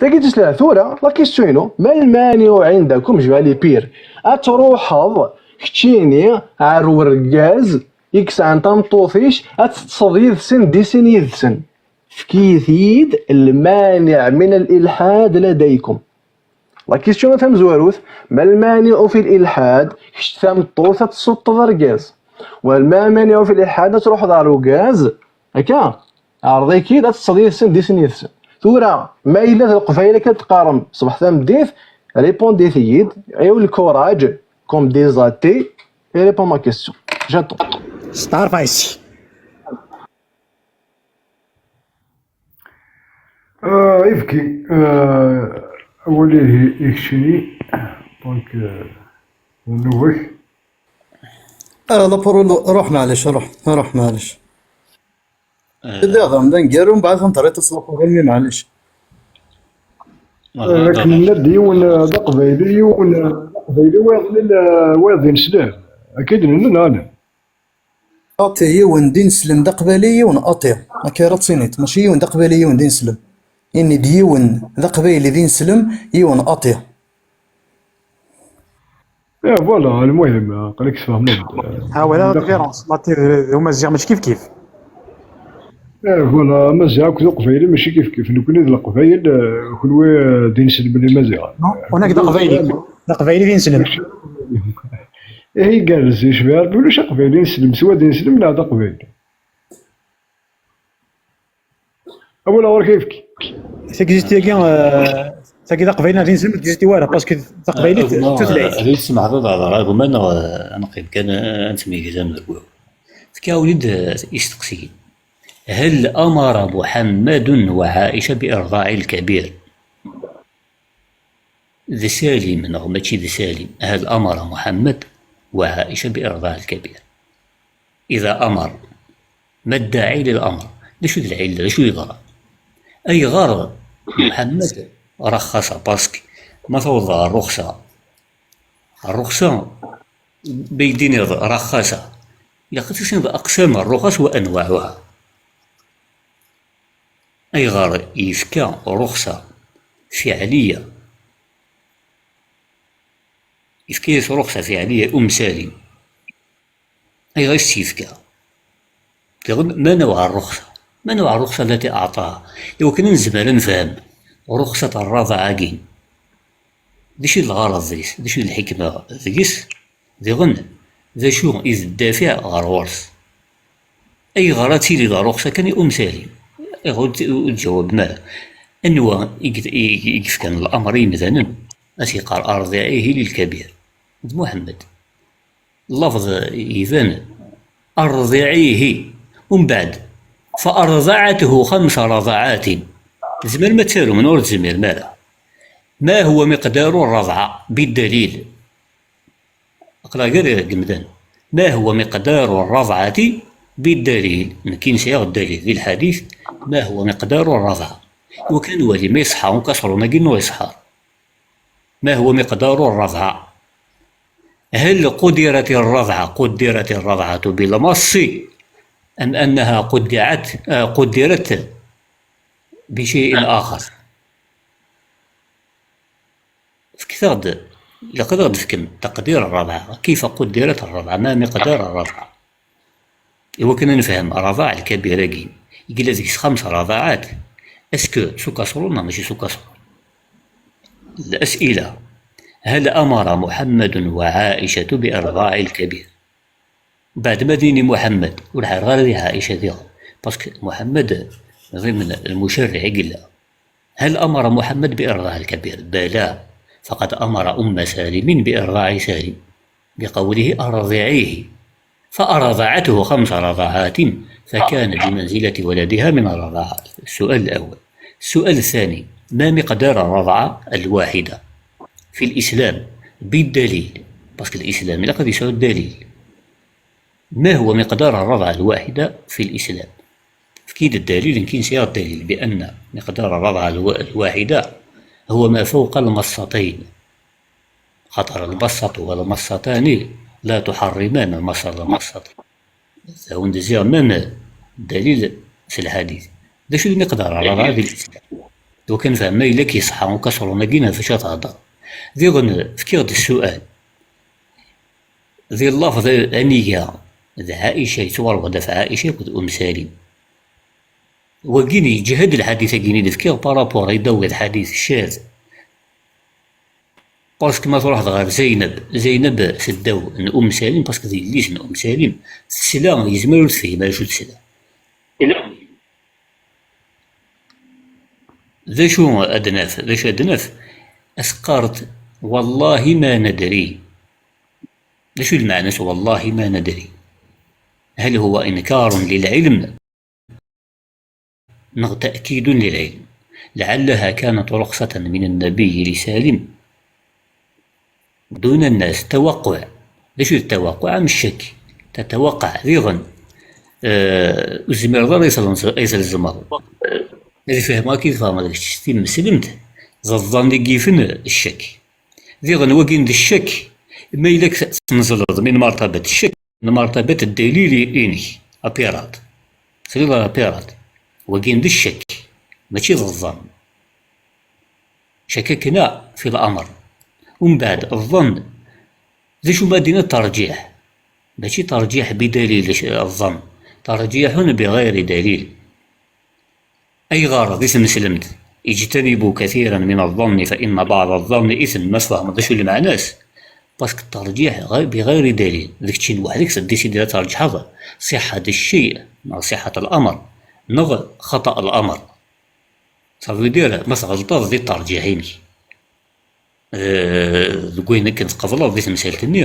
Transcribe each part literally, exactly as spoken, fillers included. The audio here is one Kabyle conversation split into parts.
Tagi d tislaḥ. Tura, la question-inu, ما المانع عندكم, je vais aller pire, ad truḥeḍ keččini ar urgaz i yesɛan tameṭṭut-ik, ad teṭṭseḍ yid-sen, deg sin yid-sen. Efk-iyi-t-id المانع من الإلحاد لديكم. La question tamezwarut, ما المانع في الإلحاد, kečč tameṭṭut ad tessuṭṭeḍ argaz. وما المانع في الإلحاد ad truḥeḍ ar urgaz, akka, ɛreḍ-ik-id ad teṭṭseḍ yid-sen, deg sin yid-sen. Tura, ma yella d Leqbayel akka d-teqqarem ṣṣbeḥ tameddit, répondez-iyi-d, ayez le courage, comme des athées, et répond ma question. J'attends. Steɛṛfeɣ yes-k. Ah, Ifki, ah, awal ihi i keččini, donc, euh, nnuba-k. Ah, la parole, ruḥ, maɛlic, ruḥ, ruḥ, maɛlic. Eh. Teddiḍ d amdan gar, mbeɛd ad n-terriḍ s la parole-nni, maɛlic. Ah, akken nnan-d yiwen, ah, d aqbayli, yiwen, ah, d aqbayli, wayeḍ, ah, wayeḍ d ineslem. Akka i d-nnan, neɣ ala? Ati yiwen d ineslem d aqbayli, yiwen ati. Akka ara d-tiniḍ, mačči yiwen d aqbayli, yiwen d ineslem. Ini-d yiwen d aqbayli d ineslem, yiwen ati. Eh, voilà, lmuhim, aql-ak tfehmeḍ-d. Ha, wala la différence, ma t-, d umaziɣ mačči kif kif. Eh, voilà, amaziɣ akked uqbayli mačči kif kif. Nekkni d leqbayel, eh, kenwi, eh, d ineslem n imaziɣen. Non, on a que d aqbayli. D aqbayli d ineslem. Eh, igerrez, yecbeḥ Rebbi, ulac aqbayli ineslem, swa d ineslem neɣ d aqbayli. Awal ɣur-k ayefki. Tagzirt-agi, eh, tagi d aqbayli neɣ d ineslem, ur tagzirt wara, parce que taqbaylit d tutlayt. Ad iyi-tsemḥeḍ ad hedreɣ agma neɣ, eh, ad neqqim kan, eh, ad nettemyegzam deg wagu. Fkiɣ-awen-id, eh, isteqsiyen. هل أمر محمد وعائشة بإرضاع الكبير؟ D Salim neɣ mačči d Salim? هل أمر محمد وعائشة بإرضاع الكبير؟ إذا أمر، ما الداعي للأمر؟ D acu d lɛilla? D acu yeḍran? Ayɣer Muḥemmed raxxaṣa? Parce que ma tawḍeḍ ɣer rruxṣa, ɣer rruxṣa, ma yi-d-tiniḍ raxxaṣa, ilaq ad tissineḍ أقسام الرخص وأنواعها. Ayɣer yefka rruxṣa fiɛliya? Yefka-yas rruxṣa fiɛliya i Umm Salim. Ayɣer i s-tt-yefka? Diɣen, ma نوع الرخصة؟ ما نوع الرخصة التي أعطاها؟ Iwakken ad nezmer ad nefhem rruxṣa n rraḍeɛ-agi. D acu i d lɣerḍ deg-s? D acu i d lḥikma deg-s? Diɣen, d acu i d ddafiɛ ɣer ɣur-s? Ayɣer ad tili d rruxṣa kan i Umm Salim? Ayɣer ur d-, ur d-tǧawabem ara? Anwa i g-, i g-, i yefkan lamer i yimdanen ad s-yeqqar أرضعيه للكبير? D Muḥemmed. Lafḍ iban, أرضعيه. Umbeɛd, فأرضعته خمس رضعات. Tzemrem ad tarum neɣ ur tezmirem ara? ما هو مقدار الرضعة بالدليل؟ Aql-aɣ gar yimdanen. ما هو مقدار الرضعة بالدليل؟ Nekk sɛiɣ ddalil di lḥadit, ما هو مقدار الرضعة؟ Iwakken ad nwali ma iṣeḥḥa ukaṣrun-agi neɣ ur iṣeḥḥa. ما هو مقدار الرضعة؟ هل قدرت الرضعة، قدرت الرضعة بالمص أم أنها قدعت، آه، قدرت بشيء آخر؟ Fket-aɣ-d, ilaq ad aɣ-d-tefkem تقدير الرضعة، كيف قدرت الرضعة، ما مقدار الرضعة؟ Iwakken ad nefhem رضاع الكبير-agi, yella deg-s خمس رضعات. Est-ce que s ukaṣrun neɣ mačči s ukaṣrun? الأسئلة: هل أمر محمد وعائشة بإرضاع الكبير؟ Beɛd ma d-yini Muḥemmed, ur ḥerreɣ ara di Ɛica diɣen, parce que Muḥemmed d imen lmucerriɛ i yella. هل أمر محمد بإرضاع الكبير؟ بلى، فقد أمر أم سالم بإرضاع سالم، بقوله: أرضعيه، فأرضعته خمس رضعات، فكان بمنزلة ولدها من الرضاعة. السؤال الأول. السؤال الثاني: ما مقدار الرضعة الواحدة في الإسلام بالدليل؟ Parce que الإسلام ilaq ad yesɛu الدليل. ما هو مقدار الرضعة الواحدة في الإسلام؟ Efk-iyi-d ddalil, nekk sɛiɣ ddalil بأن مقدار الرضعة الوا-، الواحدة هو ما فوق المصتين. خاطر المصة والمصتان لا تحرمان، المصة والمصتين. Ad awen-d-ziɣ même ddalil s lḥadit. D acu d miqdar الرضعة في الإسلام؟ Iwakken fhem ma yella k-iṣeḥḥa ukaṣrun-agi neɣ ɣef acu ara thedder. Diɣen, fkiɣ-d ssual. Di llafḍ aniga d Ɛica, yettwareḍ ɣef Ɛica akked Um Salim. Wagin yeǧhed lḥadit-agi i d-fkiɣ par rapport i d-awiɣ d ḥadit cad. Parce que ma truḥeḍ ɣer Zeyneb, Zeyneb teddaw n Um Salim, parce que d yelli-s n Um Salim, tesla, yezmer ur tefhim ara acu tesla. D acu ad naf? D acu ad naf? Ad teqqareḍ: "Wallahi ma nadri." D acu i d lmeɛna-s "wallahi ma nadri"? هل هو إنكار للعلم؟ نغ تأكيد للعلم. لعلها كانت رخصة من النبي لسالم دون الناس. توقع. D acu d التوقع؟ Am ccek. تتوقع. Diɣen, eh, ur tezmireḍ ara ad tlemẓ-, ad tlemẓeḍ. Ad fehmeɣ akken tfehmeḍ kečč s timeslemt, d ẓẓan i yifen ccek. Diɣen wagin d ccek, ma yella k-, tneẓleḍ min martabat ccek, n martabat ddalil-inek, apirat. Tesliḍ ɣer apirat. Wagin d ccek, mačči d ẓẓan. شككنا في الأمر. Umbeɛd, ẓẓan. D acu ma d-iniḍ terǧiḥ? Mačči terǧiḥ bidalil, ẓẓan. ترجيح بغير دليل. Ayɣer di tneslemt: "اجتنبوا كثيرا من الظن فإن بعض الظن إثم"، ma tfehmeḍ d acu lmeɛna-s? Parce que terǧiḥ ɣ-, بغير دليل. D keččini weḥd-k teddisidiḍ ad terǧḥeḍ ṣiḥḥa d cci neɣ ṣiḥḥa n lamr neɣ xaṭa n lamr. Ça veut dire, ma tɣelṭeḍ di terǧiḥ-inek, eh, deg wayen akken tqebleḍ di temsalt-nni,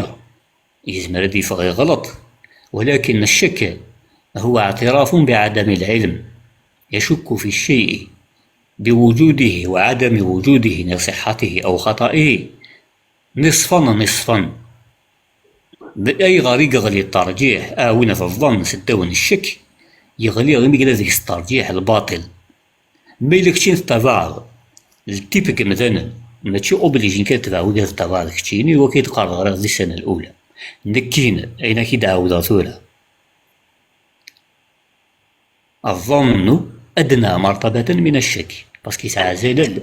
yezmer ad yeffeɣ yeɣleḍ. ولكن الشك هو اعتراف بعدم العلم، يشك في الشيء بوجوده وعدم وجوده، neɣ صحته أو خطئه، نصفا نصفا. D ayɣer i yeɣli terǧiḥ, aɛwin ɣef ẓẓan s ddaw n ccek, yeɣli imi yella deg-s terǧiḥ lbaṭel. Ma yella keččini tettabaɛeḍ ltip n yemdanen, mačči obligé nekk ad tebɛeɣ wid ad ttabaɛeḍ keččini, iwakken i d-qqareḍ ɣriɣ di ssana lula. Nekkin, ayen ak-id-ɛawdeɣ tura. الظن أدنى مرتبة من الشك, parce que yesɛa azalal,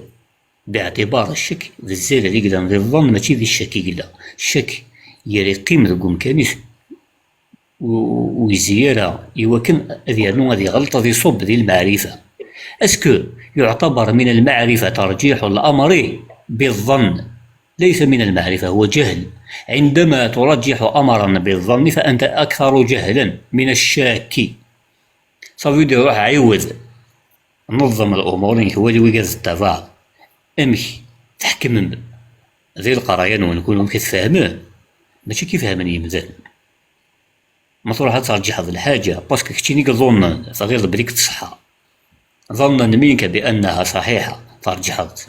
باعتبار الشك d azalal i yellan di ẓẓan, mačči di ccek i yella. Ccek yer iqqim deg umkan-is, u-, u-, ur yezzi ara, iwakken ad yernu ad iɣelṭ, ad iṣubb di lmeɛrifa. Est-ce que يعتبر من المعرفة ترجيح الأمر بالظن؟ ليس من المعرفة، هو جهل. عندما ترجح أمرا بالظن فأنت أكثر جهلا من الشاك. Ça veut dire, ruḥ ɛiwed, neẓẓem lumuṛ-inek, wali wigad tettabaɛeḍ. Amek tḥekmem di leqraya-nwen, kunwi amek tfehmem, mačči akken i fehmen yemdanen. Ma truḥ ad terǧiḥeḍ lḥaǧa, parce que keččini i iḍunnen, tɣileḍ belli tṣeḥḥa. ظنا منك بأنها صحيحة، terǧiḥeḍ-tt.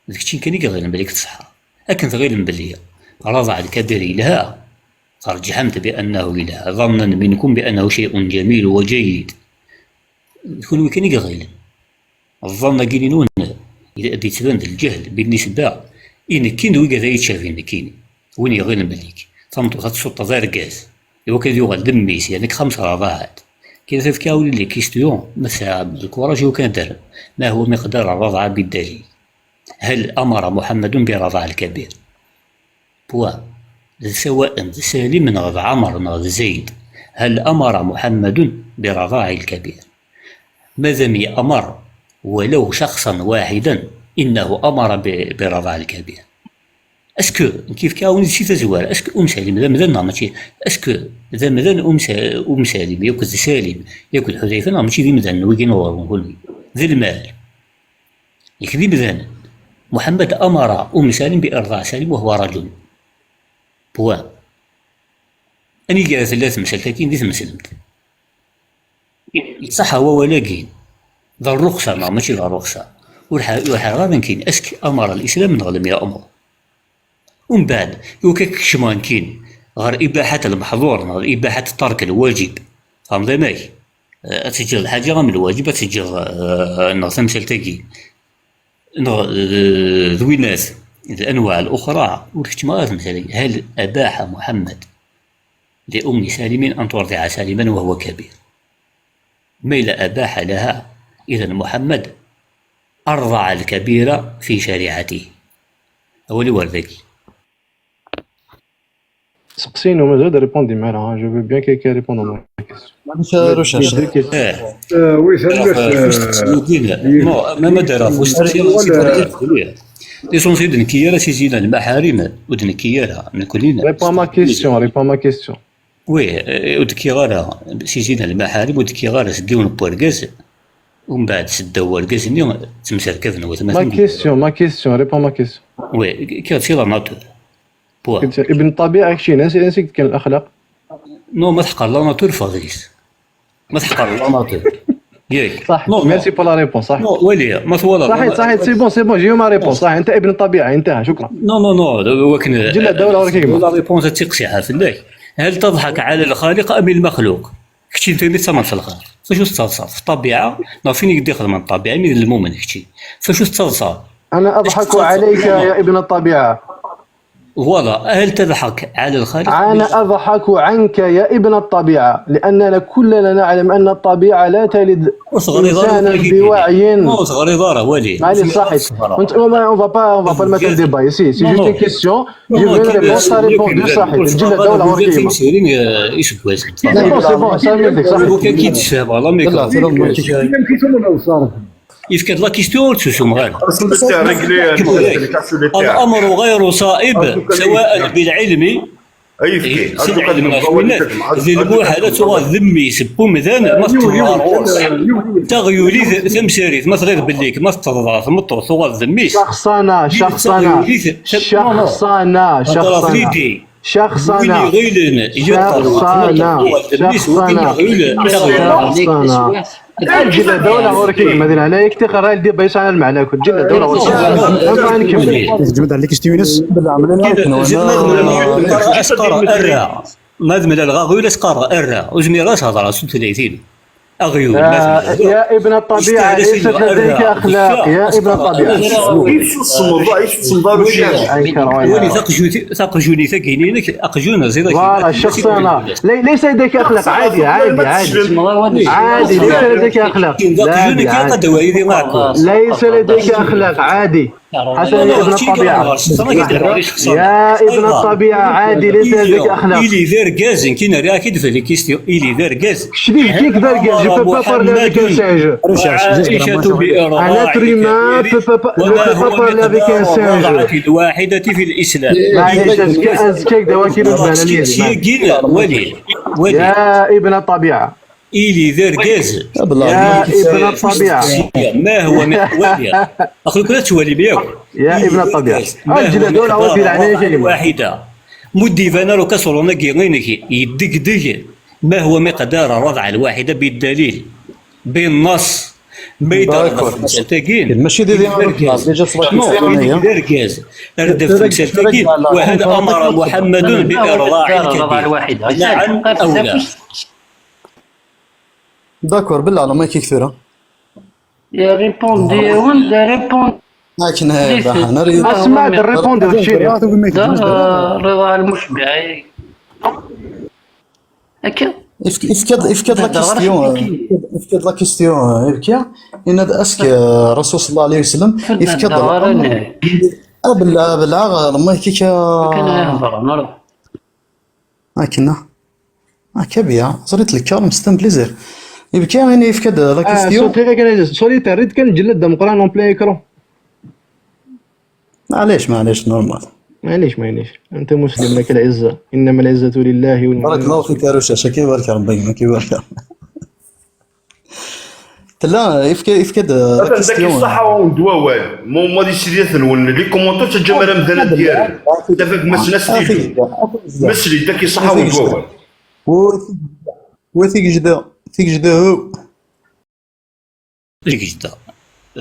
D keččini kan i iɣilen belli tṣeḥḥa. Akken tɣilem belli Rabaɛ Lkabir yelha, terǧiḥem-t بأنه yelha. ظنا منكم بأنه شيء جميل وجيد. D kunwi kan i iɣilen. Ẓẓan-agi nwen ad d-yettban d lǧehl بالنسبة i nekkini d wigad ay yettcabin nekkini. Win yeɣilen belli tameṭṭut ad tsuṭṭeḍ argaz, iwakken ad yuɣal d mmi-s, yerna deg texxamt rrbaɛat. Kra tafka uli les questions, ma tesɛam lkuraǧ iwakken ad d-terrem. ما هو مقدار الرضاعة بالدليل؟ هل أمر محمد برضاع الكبير؟ Point. D سواء d Salim neɣ d Ɛmer neɣ d Zayd. هل أمر محمد برضاع الكبير؟ Madam yeɛmer ولو شخصا واحدا إنه أمر ب-, برضاع الكبير. Est-ce que, nekk yefka-awen-d si tazwara, est-ce que Um Salim d amdan neɣ mačči? Est-ce que d amdan Um Sa-, Um Salim, yakk d Salim, yakk d Ḥudayfa, neɣ mačči d imdanen wigi n ɣur-wen kunwi? D lmal. Yak d imdanen. محمد أمر أم سالم بإرضاع سالم وهو رجل. Point. Aniga tella temsalt-agi di tmeslemt? Iṣaḥ wawal-agi. D rruxsa neɣ mačči d rruxsa? Ur ḥa-, ur ḥareɣ ara nekkini. Est-ce que أمر الإسلام neɣ لم يأمر؟ Umbeɛd, iwakken ad kecmeɣ nekkini ɣer إباحة المحظور neɣ إباحة ترك الواجب. Tfehmeḍ amek? Eh, ad teǧǧeḍ lḥaǧa am lwaǧeb, ad teǧǧeḍ, eh, neɣ tamsalt-agi, neɣ, eh, d winat, الأنواع الأخرى, ur keččmeɣ ara temsalt-agi. هل أباح محمد لأم سالم أن ترضع سالما وهو كبير؟ Ma yella أباح لها, إذا محمد الرضاعة الكبيرة في شريعته. Awal-iw ar dagi. Seqsi-inu mazal d répondu mi ara, hein. Je veux bien quelqu'un répondre à ma question. Manuca Rucac. Deux questions. Eh, Euh, oui, ça alors, laisse. euh, fu usteqsi-agi-nni. Non, ma ma d-ara fu usteqsi-agi-nni, c'est très bien. L'essentiel d nekki ara si Zina Lmaḥarim, u d nekki ara, nekkni. Réponds à ma question, réponds à ma question. Oui, eh, ur d-kkiɣ ara si Zina Lmaḥarim, ur d-kkiɣ ara seg yiwen n wergaz, umbeɛd seddaw wergaz-nni ttemserkaben watmaten. Ma question, ma question, réponds à ma question. Oui, kkiɣ si la nature. Point. Ibn Ṭabiɛa keččini, ansi, ansi k-d-kkan laxlaq? Non, ma teḥqer la nature, ffeɣ deg-s. Ma teḥqer la nature. Yak. صح. Non, non. Merci pour la réponse, صح. Non, wali, ma twalaḍ. صحيح، صحيح، c'est bon, c'est bon, j'ai eu ma réponse, صح. انت ابن الطبيعة، انتهى، شكرا. Non, non, non, wakken. Ǧella, dawla ɣur-k gma. La réponse ad tiqsiḥ fell-ak. هل تضحك على الخالق أم المخلوق؟ Kečči d tin i ttamen s lxir. Facu tettaḍsaḍ? F ṭṭabiɛa, neɣ f win i k-d-ixedmen ṭṭabiɛa, imi d lmumen kečči. Facu tettaḍsaḍ? أنا أضحك عليك يا ابن الطبيعة. Voilà, هل تضحك على الخالق؟ أنا أضحك عنك يا ابن الطبيعة، لأننا كلنا نعلم أن الطبيعة لا تلد Ur teɣriḍ ara إنسانا wagi. بوعي. Non, ur teɣriḍ ara, wali. معليش، صحيح. On, on va, on va pas, on va pas le mettre en débat ici. C'est juste une question. Je veux une réponse, ça répond. صحيح. Ǧella, dawla ɣur-k gma. Timsirin, eh, iseggasen. C'est bon, c'est bon, ça mérite, صحيح. Ur kan k-id-ssehbaleɣ, mais Yella, tura, Même si tu m'as le sort. Yefka-d la question, ur tsusum ara. Asu de terre réglée, الأمر غير صائب سواء بالعلم, ayefki. s lɛilm ɣef winna, d lmuḥal ad tuɣal d mmi-s n umdan ma teṭṭeḍ ɣer ɣur-s. Taɣyulit tamsarit, ma tɣiḍ belli ma teṭṭeḍ ɣer tmeṭṭut tuɣal d mmi-s. شخصنة، شخصنة، Taɣyulit, شخصنة، هضرة شخصنة، ليدي. Win شخصنة، iɣilen yeṭṭer شخصنة، tuɣal d mmi-s, win شخصنة، iɣilen taɣyult. شخصنة. Ǧella, dawla ɣur-k gma, d leɛnaya-k, tixer ldi bayes ɛla lmeɛna-nkent. Ǧella, dawla ɣur-k gma. Anfa ad nkemmel. Tejmed على كيستيونس. Askar erra. Ma d mlaleɣ aɣyul, askar erra. Ur zmireɣ ad s-hedreɣ s tutlayt-inu. Aɣyul, ma d يا، يا ابن الطبيعة، ليست لديك أخلاق يا ابن الطبيعة. Yif tsemmeḍ, yif tsemmeḍ. Wali taqjunit-, taqjunit-agi-inek, aqjun ẓid. Voilà، شخصنة. لي-، ليس لديك أخلاق، عادي، عادي، عادي. عادي، ليس لديك أخلاق. لا، عادي، عادي. ليس لديك أخلاق، عادي. حسن يا ابن الطبيعة. يا ابن الطبيعة، عادي، ليس لديك أخلاق. Ili d argaz, nekki nerra-ak-id fell-i question. Ili d argaz. Kečč d argaz, je peux pas parler avec un singe. Un être humain peut pas, ne peut pas parler avec un singe. الواحدة في الإسلام. معليش، أزكى، أزكى دواكي بالبلالين. Wali, wali. يا ابن الطبيعة. Ili d argaz. يا ابن الطبيعة. ما هو من ولي. أخوك لا تولي بيك. يا ابن الطبيعة. ما هو أجل دولة مقدار وكيل عليه الرضاعة كلمة. الواحدة. مدي فانا لو كسر نقي غينك يدقدق. ما هو مقدار الرضعة الواحدة بالدليل، بالنص؟ ما يدار D'accord. في مسألتين. ماشي دي دي إذا رجاز. ديجا صباح نو، إذا رجاز. رد في مسألتين. وهل أمر محمد بإرضاع الكبير؟ نعم أو لا؟ D'accord, بالله ما كي كثيرة. يا ريبوندي وين، يا ريبوند. لكن هاي بقى، أنا ريد. اسمع، الريبوند وشيني. ده رضا المشبع. هكا. Ifk-, ifkad, ifkad la Hada ɣer question, Filikin. Ifkad la question, eh, Ibki, yenna-d est-ce que, eh, Rasul صلى الله عليه وسلم, Ferdinand ifkad Daɣaran. Ah, bella, bella, eh, lma kika. Akken ay hḍeṛen, ara. Akken. Akka bya, ẓrit lekkaṛ, c'est un plaisir. Ibki, yenna ifkad la Ah, question. صوتي غير كان، صوتي تريد كان جلد دم قران en plein écran. معليش، معليش، normal. معليش، معليش، انت مسلم، لك العزة، انما العزة لله والمؤمنين. بارك الله فيك يا رشا، شكي بارك ربي، شكي بارك. تلا، ifka, ifka-d, eh, la Atan daki question. Ṣṣaḥa ur d wawal. Ma, ma di sidi ad ten-wen, les commentaires, teǧǧam ara amdan ad d-yerr. Tafak ma snas tilu. Mesli, daki Ṣṣaḥa ur d wawal. Wa tigejda, tigejda, hu. Tigejda.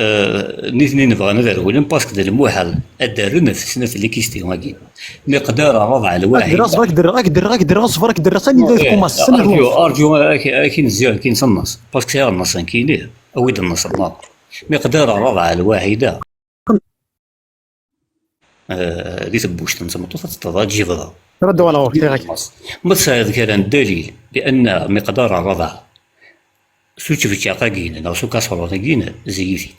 Eh, nitni nebɣan ad rewlen, parce que d lmuḥal ad d-rren ɣef snat les questions-agi. Miqdar rrḍeɛ lwaḥid. Ak-d-rreɣ, ak-d-rreɣ, ak-d-rreɣ, ak-d-rreɣ, ṣber, ak-d-rreɣ, sani d Arju, arju, ak-, ak-in ziɣ, ak-in s nneṣ. Parce que sɛiɣ nneṣ nekkini, awi-d nneṣ-nneɣ. Miqdar rrḍeɛ lwaḥida. Eh, di tebbuct n tmeṭṭut ad teṭṭeḍ, ad tjebdeḍ. Raddu ɣer ɣur-k, tirrak. Ma tesɛiḍ kra n ddalil bi anna miqdar rrḍeɛ s učebčaq-agi neɣ s ukaṣrun-agi, zzi-yi-t-id.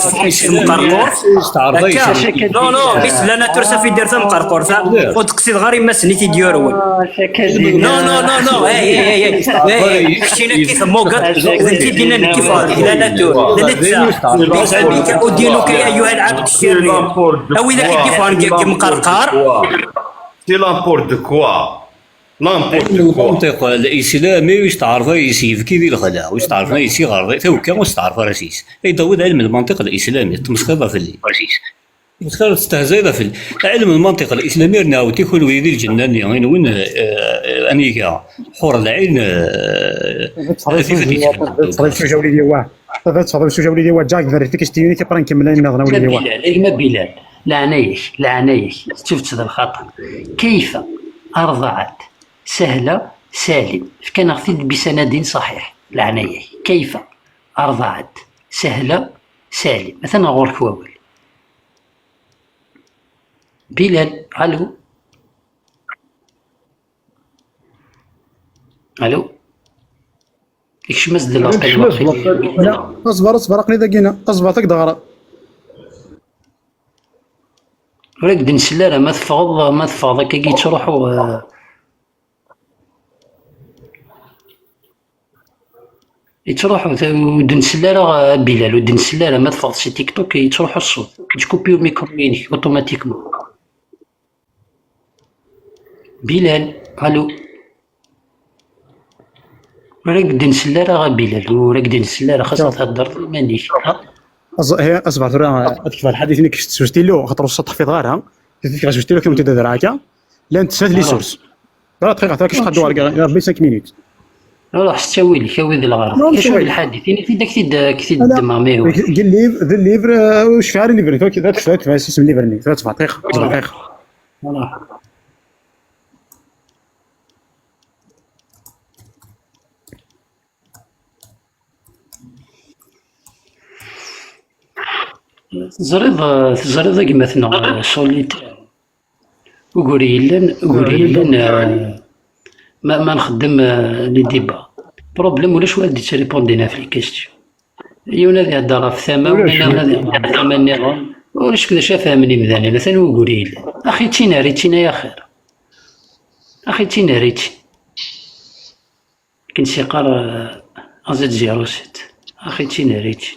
teffɣem seg temqerqurt. Akka. Non, non, mais la nature safi dir tamqerqurt, ha. Ur d-qsideɣ ara imma-sen i t-id-yurwen. Non, non, non, non, hey, hey, hey, hey. Keččina ki temmugeḍ, d nekk i d-yennan kif la nature, d netta. Bismika udinu ka ya ayyuha lɛebd ccirir. A widak i d-yeffɣen deg yimqerqar. C'est n'importe quoi. N'importe quoi. Lmanṭiq, lislami, ur s-tɛerḍ ara yes-s, yebki di lexla, ur s-tɛerḍ ara yes-s, iɣerḍ, tawekka ur s-tɛerḍ ara yes-s. Ay d-tawiḍ ɛilm lmanṭiq lislami, tmesxiḍ fell-i. Tmesxiḍ, testehzayeḍ fell-i. Ɛilm lmanṭiq lislami, rniɣ-awt i kunwi di lǧenna-nni, inwen, eh, eh, aniga, ḥur lɛin, eh, tifat. Baba tesɛiḍ imsujja wlidi wa. Baba tesɛiḍ imsujja wlidi wa. Ǧaɣ gberri tikistiyuni tiqran kemmel ayen nniḍen a wlidi wa. Bilal, a gma Bilal, leɛnaya-k, leɛnaya-k, tettubet d lxaṭer. Kayfa arḍaɛat sahla salim. Fkan-aɣ-t-id bisanadin ṣaḥiḥ. Leɛnaya-k. Kayfa arḍaɛat sahla salim. Atan ɣur-k wawal. Bilal, alu? Alu? Ikcem-as-d laqil. Aẓbar, aẓbar, aql-i dagina. Aẓbar, tak d-ɣra. Ur ak-d-nsell ara, ma teffɣeḍ, ma teffɣeḍ akkagi, yettruḥu, eh, yettruḥu, t-, ur d-nsell ara, eh, Bilal, ur d-nsell ara, ma teffɣeḍ si TikTok, yettruḥu ṣṣut. Yettkupi umikru-inek, automatiquement. Bilal, allô. Ur ak-d-nsell ara a Bilal, ur ak-d-nsell ara, xas ad theddreḍ iman-ik. Aẓ-, he, asbeɛ tura, ad kfeɣ lḥadit-nni s ustilu, xaṭer ur s-teḥfiḍeɣ ara. Ad kfeɣ s ustilu, kemmel-t-id ad rɛaka. Llant snat les sources. Tura dqiqa, tura kif qad ɣer Rebbi cinq minutes. Ruḥ s ttawil-ik, awi-d lɣerḍ. Acu d lḥadit? Ini-t-id, ad k-t-id, ad k-t-id-ddmeɣ, ma ihwa. Deg livre, d livre, eh, ur cfiɣ ara livre-nni. Tura ad kfeɣ isem n livre-nni. Tura ttbeɛ dqiqa, ttbeɛ dqiqa. Ruḥ. Teẓriḍ, teẓriḍ a gma-tneɣ, eh, Solitaire. Ugur yellan, ugur yellan, eh, ma, ma nxeddem, eh, les débats. Problème ulac wara d-yettrépondin ɣef les questions. Yiwen ad ihedder ɣef tama, ulac, win ad ihedder ɣef tama nniḍen. Ulac d acu ara fehmen imdanen, atan wugur yellan. Axi ttin ar ittin ay axir. Axi ttin ar ittin. Akken s-yeqqar, eh, aẓid zéro sept. Axi ttin ar ittin.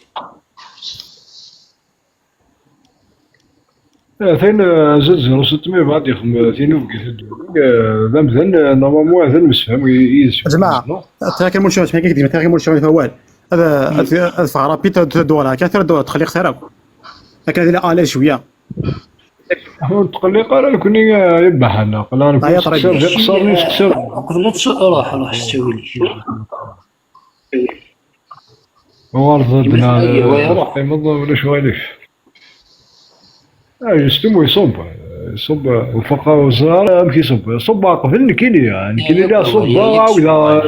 Eh, tin, eh, aẓid zéro sept, mi yebɣa ad yexdem, eh, tin ubgit, eh, d amdan, eh, normalement, ad nemsefham i-, yid-s. Jmaɛ, non? Ṭṭiɣ kan mulci, ṭṭiɣ kan mulci ɣef awal. Ad, ad, ad ffɣeɣ rapid, ad, ad dduɣ ɣer kan, ad dduɣ ɣer txelliqt ara. Akken ad iliɣ à l'aise cwiya. Ur tqelliq ara nekni, eh, ibaḥan, aql-aɣ nekni. Aya ṭrad. Seqsiɣ d iqeṣṣaren i seqsiɣ. Qbel ad tt-, ruḥ, ruḥ, s ttawil-ik. Uɣaleḍ-d neɣ teqqimeḍ, ulac aɣilif. Ah, justement, iṣubb. Iṣubb, ur faqeɣ, ur ẓriɣ ara amek iṣubb. Iṣubb qbel nekkini, ah, nekkini la ṣubbeɣ, ɛawdeɣ, ah,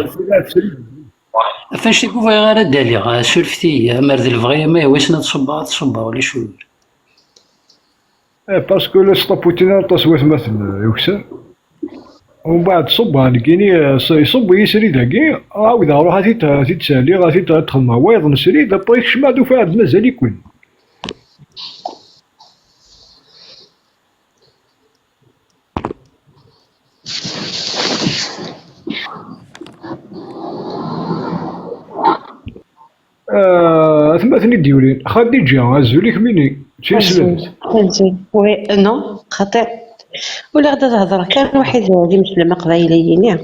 ɣef anect-agi ur bɣiɣ ara ad d-aliɣ, ah, surfet-iyi, amer d lebɣi, ama wissen ad ṣubbeɣ, ad ṣubbeɣ, ulac ur. Eh, parce que la staputini aṭas watmaten, eh, yuksan. Umbeɛd ṣubbeɣ nekkini, eh, ṣ-, iṣubb-iyi srid-agi, ɛawdeɣ ruḥ ad t-id, ad t-id-saliɣ, ad t-id, ad xedmeɣ wayeḍ n srid, après kecmeɣ-d ufiɣ-d mazal-iken. Ah, atmaten i d-yulin. Xadiǧa, azul-ik mini. Azul, azul. Oui, euh, non, xaṭi. Ula d ad hedreɣ kan waḥid d imeslam aqbayliyen.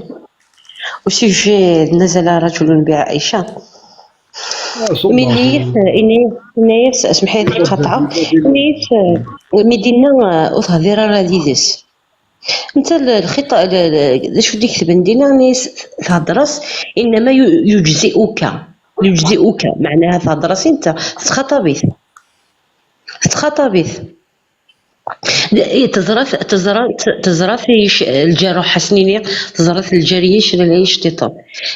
Au sujet de Nazala Rajulun bi Aïcha. Ah, ṣubbeɣ. Mi d-yenna-yas, yenna-yas, semḥ-iyi ad k-qeṭɛeɣ. Yenna-yas, euh, mi d-yenna, euh, ur tehdir ara yid-s. Netta l-, lxiṭ-, l-, l-, d acu d-iketben dinna, yenna-yas, thedder-as, innama yu-, yujzi'uka. Yujzi'uka, meɛnaha thedder-as i netta, tettxaṭab-it. Tettxaṭab-it. I teẓra, teẓra, teẓra-t lǧaruḥ, ḥasen-ini, teẓra-t lǧariya, iclal-iyi ccṭiṭen.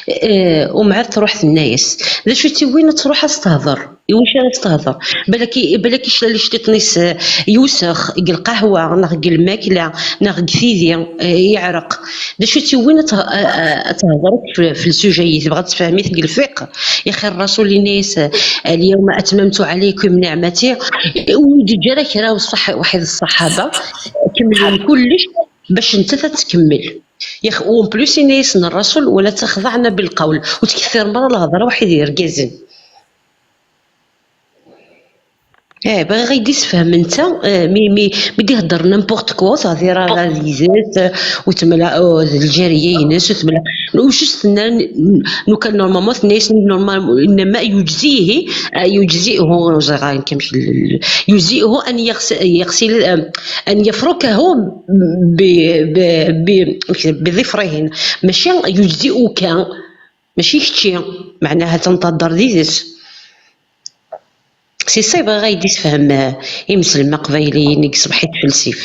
Eh, umɛad truḥ tenna-yas, d acu i tt-iwwin ad truḥ ad s-tehder? Iwacu ara s-tehder? Balak, balak iclal iccṭiṭen-is, eh, iwsex, deg lqahwa, neɣ deg lmakla, neɣ deg tidi, eh, yeɛreq. D acu i tt-iwwin ad te-, a, a, ad tehder akk f, f lsujet-yi? Tebɣa ad tefhem-it deg lfiqh? Yaxi Rrasul yenna-yas, "Al-yawma atmamtu alaykum ni'mati." Ur d-yeǧǧa ara kra, ṣṣeḥ-, waḥid ṣṣaḥaba, kemmlen kullec bac nettat ad tkemmel. Yax-, u en plus yenna-yasen Rrasul, "Wala taxḍaɛna bilqawl." Ur tkettirem ara lhedra waḥid yergazen. Eh, bɣiɣ ad yi-d-isefhem netta, eh, mi, mi, mi d-ihedder n'importe quoi, ur tehdir ara d yid-s, eh, u temla, eh, d lǧariya-ines, u temla, u juste tenna, n-, nukan normalement tenna-yas normal, innama yujzihi, eh, yujzihu, ur ẓriɣ ara nekk amek l-, l-, yujzihu an yaɣs-, yaɣsil, eh, an yafrukahu bi, bi, bi, bi ḍifrihin, maca yujziuka, mačči kečči, meɛnaha ad tenṭadder d yid-s. Si ṣṣay bɣiɣ ad yi-d-isefhem, eh, imselmen aqbayliyen i yeṣbeḥ ittfelsif.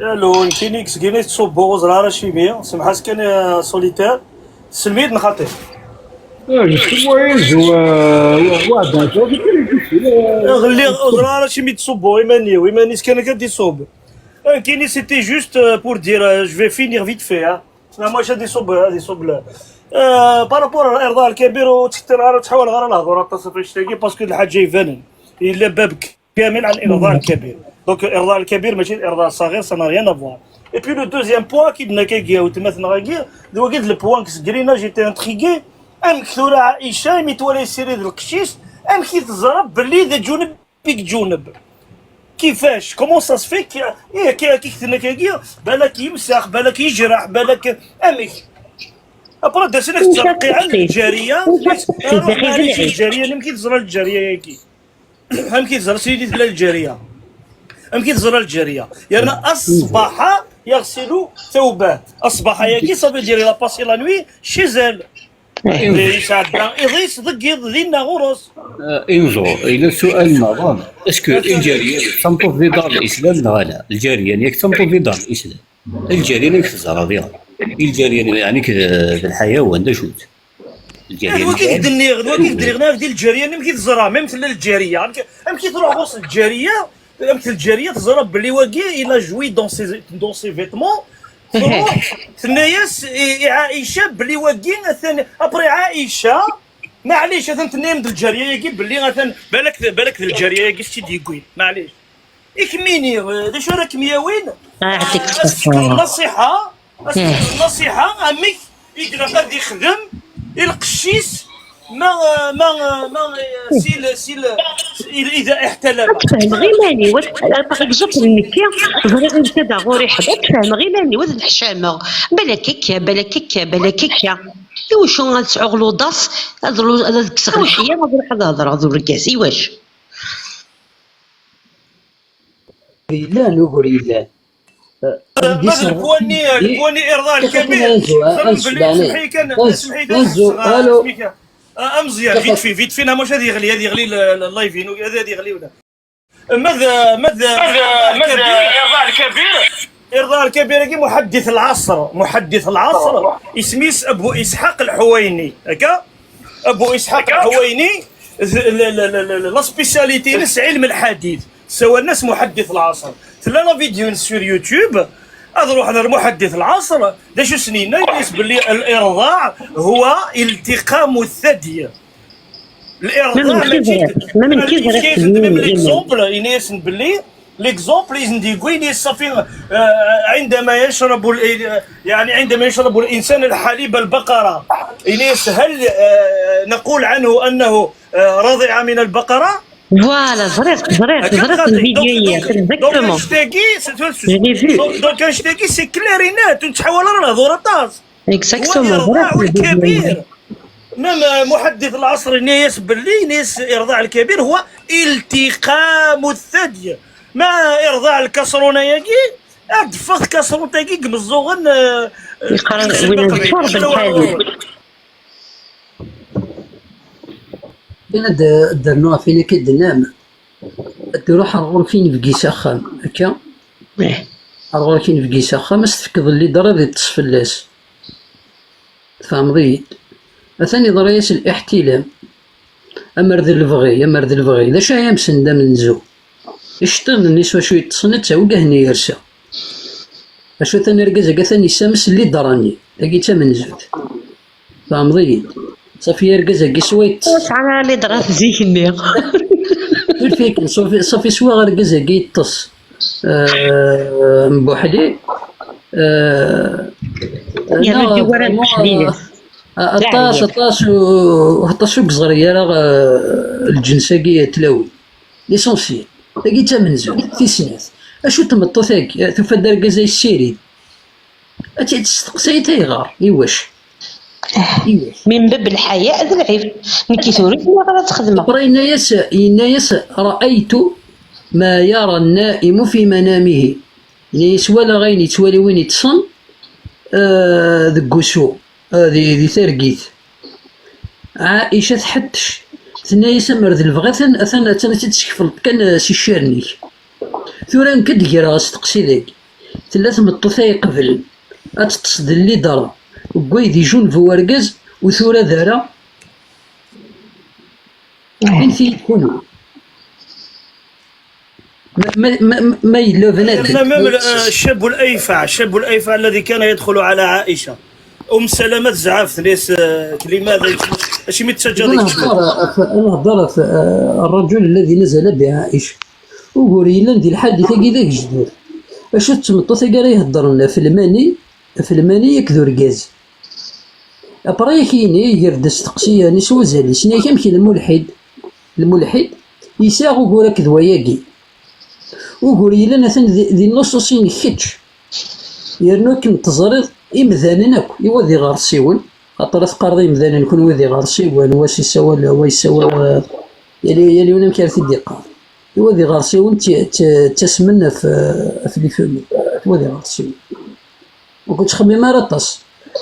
Alo, nekkini seg-ini tettṣubbu, ur ẓriɣ ara acimi, semḥ-as kan, eh, Solitaire. Tessellem-iyi-d neɣ xaṭi? Ah, justement, eh, wa-, wa-, wa-, wa-, wa-, Ɣelliɣ, ur ẓriɣ ara acimi d-ṣubbuɣ iman-iw, iman-is kan akka d-iṣubb. Eh, nekkini, c'était juste, euh, pour dire, euh, je vais finir vite fait, hein. Sinon, moi, j'ai des sob-, des sob-, euh, par rapport à Erḍa Al Kabir, ur ttkeṭṭineɣ ara, ur ttḥawaleɣ ara lehḍur aṭas ɣef annect-agi, parce que d lḥaǧa ibanen. Yella babek. كامل عن الارضاع الكبير. Donc الارضاع الكبير ماشي الارضاع الصغير، ça n'a rien à voir. Et puis le deuxième point كي درنا كاكيا وتماتنا غاكيا، دوا قلت le point كسكرينا جيتي انتريغي. امك ثورة عائشه مي تولي سيري القشيش، امك تزرب باللي ذا جنب بيك جنب؟ كيفاش؟ Comment ça se fait كي إيه كي كي كتنا كاكيا؟ بالك يمسح، بالك يجرح، بالك امك. ابرا داسنا كترقي على الجاريه. الجاريه نمكي تزرع الجاريه ياكي. هم كيتزرع سيدي تلا الجاريه. هم كيتزرع الجاريه، يعني اصبح يغسل ثوبه. اصبح ياكي صافي ديري la passer la nuit chez elle. يتعدى يضيس ضقيض دينا غرس. انظر الى سؤال نظام. اسكو الجاريه تمطوط في دار الاسلام ولا لا؟ الجاريه ياك تمطوط في دار الاسلام؟ الجاريه ياك تزرع فيها؟ الجاريه يعني ذا الحيوان ذا شوت. غدوه كي تدني غدوه كي تدني غنا في الجاريه ميم كي تزرع ميم تلا الجاريه. امك تروح غرس الجاريه، امك الجاريه تزرع بلي واقي il a joué dans ses dans ses vêtements. تروح تناياس عائشه بلي واقي ثاني ابري عائشه. معليش اثن تنايم د الجاريه ياكي بلي اثن بالك بالك د الجاريه ياكي ستي ديكوين معليش. اكميني ذا شو راك مياوين؟ يعطيك الصحة. نصيحه. النصيحه امك يقدر غادي يخدم القشيس ما ما ما سيل سيل اذا احتلم. تفهم غير ماني واش باغي تجوك للمكيا. تظهري غير كذا غوري حدا تفهم غير ماني واش الحشامه. بالك هكا بالك هكا بالك هكا. ايوا شو غنسعو غلوضاس؟ هذا الكسخ الحياه هذا الحظاظر هذا الركاز ايواش؟ يلان وقول يلان. ما البواني البواني ارضاء الكبير. سمحي كان سمحي كان. الو. امزيان فيت في فيت فينا مش هذه يغلي هذه يغلي اللايفين هذه يغلي ولا. ماذا ماذا ماذا ماذا ارضاء الكبير؟ ارضاء الكبير كي محدث العصر محدث العصر. اسميس ابو اسحاق الحويني هكا. ابو اسحاق الحويني. La spécialité نس علم الحديث. سوى الناس محدث العصر. تلا la vidéo sur YouTube. اضروح على المحدث العصر. دا شو سنينا يقيس باللي الارضاع هو التقام الثدي. الارضاع ماشي l'exemple ينيس باللي l'exemple يزن ديكوين صافي. عندما يشرب يعني عندما يشرب الانسان الحليب البقره ينيس هل نقول عنه انه رضع من البقره؟ Voilà زريت زريت زريت الفيديو هي exactement. Donc hashtag c'est clair et net. نتحول على الهضور طاس. Exactement زريت الفيديو. مام محدث العصر نيس باللي نيس ارضاع الكبير هو التقام الثدي. ما ارضاع الكسرونه ياكي ادفغ كسرونتاكي قمزوغن. يقرا وين الشرب الحالي. كان درنوها فين كدنام. تروح الغرفين في قيس اخام هكا. الغرفين في قيس اخام استفكض اللي ضرب يتصفلاس. تفهمضي؟ ثاني ضريس الاحتلام. امر ذي البغي امر ذي البغي ذا شاي امسن دا منزو. اشتن النسوة شوية تصنت وقهني يرسى. اشو ثاني رقز قا ثاني سامس اللي دراني تاقي تمنزوت. فهمضي؟ صافي رقز قا سويت. شعرها اللي درات زيك النير. الفيك صافي صافي سوا رقز قا يتص. آه، بوحدي. آه، يا ربي ورا الحديد. عطاش عطاش وعطاش وقزري راه الجنساكي تلاوي. ليسونسيال تاكي تمنزل تيسنات. اشو تمطو تاكي تفدر قزاي السيري. اتي تستقسي تيغار ايواش؟ من باب الحياء ذ العيب. نكي توري ما غلا تخدمه. ينايس ينايس رايت ما يرى النائم في منامه. ينايس ولا غين يتوالي وين يتصن. آه ذ قوسو. آه ذي ذي ترقيت. عائشة تحتش. تنايس امر ذ البغا ثن ثن ثن تسكفل كان سي شيرنيك. ثورا نكد جرا استقسي ذاك. تلا تمطوث اي قبل. اتتصد اللي دارا. وقوي ذي جون فوارقز وثورا دارا. انت يكونوا. ما ما ما ما يلو بنادم. الشاب الايفع الشاب الايفع الذي كان يدخل على عائشه. ام سلمه زعاف ليس كلمه. اش متسجل؟ انا هضر الرجل الذي نزل بعائشه. Ugur yellan di lḥadit-agi d agejdur. Acu d tmeṭṭut-agi ara iheddren ɣef lmani, ɣef lmani akked urgaz? Après ad k-yini, iger-d asteqsi-yani s wazal-is, nniɣ-ak amek lmulḥid, lmulḥid yesɛa ugur akked wayagi. Ugur yellan atan di, di nnuṣuṣ-inek kečč. Yernu akken teẓriḍ imdanen akk, iwa d iɣersiwen, xaṭer ad teqqareḍ imdanen kunwi d iɣersiwen, wa s-issawal, wa yessawal, eh, yal, yal yiwen amek ara t-id-iqqar. Iwa d iɣersiwen tt-, tt-, ttasmen ɣef, ɣef les femelles, iwa d iɣersiwen. Ur ttxemmim ara aṭas.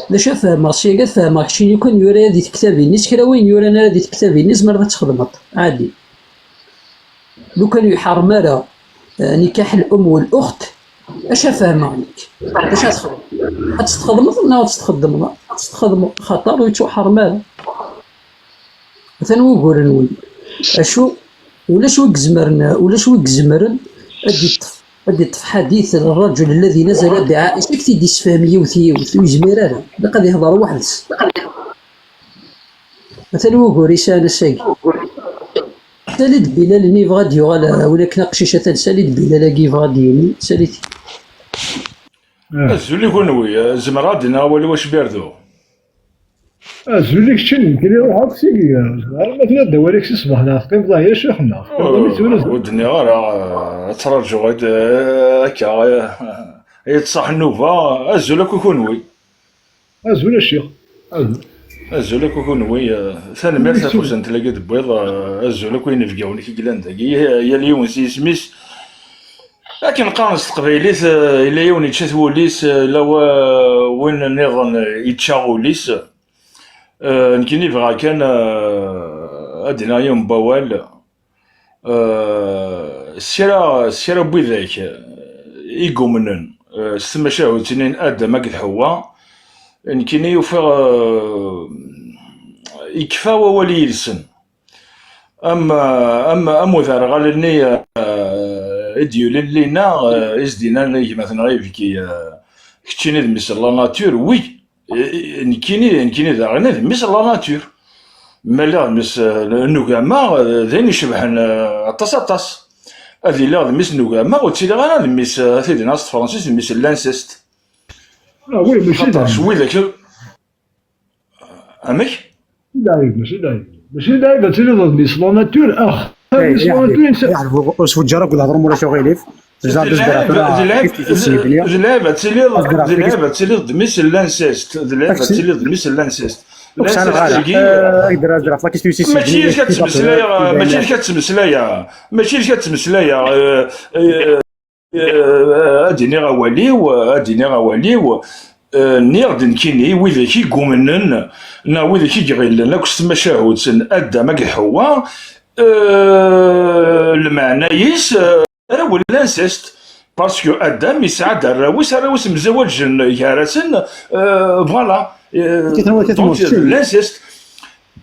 D acu ad fehmeɣ syaga, ad fehmeɣ keččini kan yura di tektabin-is, kra win yuran ara di tektabin-is, zemreḍ ad txedmeḍ, ɛadi. Lukan ur iḥerrem ara, eh, nikaḥ al-um wal-uxt, acu ad fehmeɣ nekk? Acu ad txedmeḍ? Ad tt-txedmeḍ neɣ ad tt-txeddmeḍ? Ad tt-txedmeḍ, xaṭer ur yettwaḥerrem ara. Atan wugur-nwen. Acu? Ulac wi izemren, ulac wi izemren ad d-iṭṭef, ad d-iṭṭef ḥadit الرجل الذي نزل بعائشة, ad k-t-id-yessefhem yiwet yiwet, ur yezmir ara. Ilaq ad ihder weḥd-s. Atan wugur yesɛan ass-agi. Sali-d Bilal-nni yebɣa ad d-yuɣal, eh, win akken aqcic atan, sali-d Bilal-agi yebɣa ad d-yini, sali-t. Ah. Azul i kunwi, eh, zemreɣ ad d-iniɣ awal i wacbirdu? Azul i keččini, nekkini ruḥeɣ seg, eh, arma tella-d awal-ik si ṣṣbeḥ neɣ teqqimeḍ ah ya ccix neɣ teqqimeḍ armi tura. Ur d-nniɣ ara, eh, ad traǧuɣ, eh, akka, eh, yeṭṭes-aɣ nnuba. Azul akk i kunwi. Azul a ccix. Azul. Azul akk i kunwi, eh, tanemmirt ɣef usentel-agi d-tewwiḍ, eh, azul akk i yinebgawen i k-yellan dagi, yal yiwen s yisem-is. Akken qqaren s teqbaylit, eh, yella yiwen yečča-t wul-is, eh, yella wa-, win nniḍen, eh, yečča ul-is. Eh, nekkini bɣiɣ kan, eh, ad d-iniɣ yiwen n wawal. Eh, s kra, s kra n widak, eh, i yumnen, eh, s tmacahut-nni n Adam akked Ḥewwa, nekkini ufiɣ, eh, yekfa wawal yid-sen. Am, am, am uderɣal-nni, eh, i d-yulin Lina, eh, i s-d-yennan i gma-tneɣ ibki, eh, keččini d mmi-s n la nature, wi, eh, nekkini, nekkini daɣen d mmi-s n la nature. Ma lliɣ d mmi-s, eh, n ugama, eh, d ayen icebḥen, eh, aṭas, aṭas. Ad iliɣ d mmi-s n ugama, ur ttiliɣ ara d mmi-s, eh, ad t-id-nniɣ s tefransist, d mmi-s n l'inceste. Ah oui, mačči d xaṭer widak. Amek? D lɛib, mačči d lɛib. Mačči d lɛib ad tiliḍ d mmi-s la nature, ax. Eh, mmi-s la nature, yeɛni, ur sfuǧǧar akk d hḍrum ulac aɣilif. Tezdeɣ d lɛib, d lɛib, d lɛib ad tiliḍ, d lɛib ad tiliḍ d mmi-s n l'inceste, d lɛib ad tiliḍ d mmi-s n l'inceste. L'inceste-agi, mačči d kečč ad ttmeslayeɣ, mačči d kečč ad ttmeslayeɣ, mačči d kečč ad ttmeslayeɣ, eh, eh, Eh, ad d-iniɣ awal-iw, ad d-iniɣ awal-iw, eh, nniɣ-d nekkini, widak i yumnen, neɣ widak i iɣillen akk s tmacahut n Adam akked Ḥewwa, eh, lmeɛna-is, eh, arraw n l'inceste, parce que Adam yesɛa-d arraw-is, arraw-is mzawajjen gar-asen, eh, voilà. Eh, donc, l'inceste.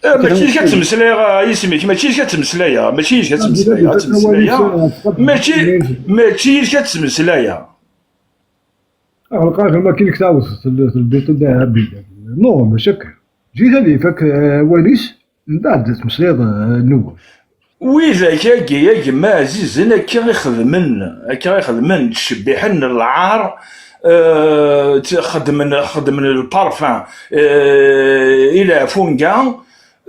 Eh, mačči yid-k ad ttmeslayeɣ, a yisem-ik, mačči yid-k ad ttmeslayeɣ, mačči yid-k ad ttmeslayeɣ, ad ttmeslayeɣ. Mačči, mačči yid-k ad ttmeslayeɣ. Ɣleq-ak am akken i k-tɛawed telbiṭ-id a Bilal. Non, mačči akka. Ǧǧet ad ifak, eh, awal-is, mbeɛd ad tmeslayeḍ, eh, nnuba. Widak-agi, a gma ɛzizen, akka i xedmen, akka i xedmen, ttcebbiḥen lɛar, eh, tt-, xedmen, xedmen lparfan, eh, i leɛfunga,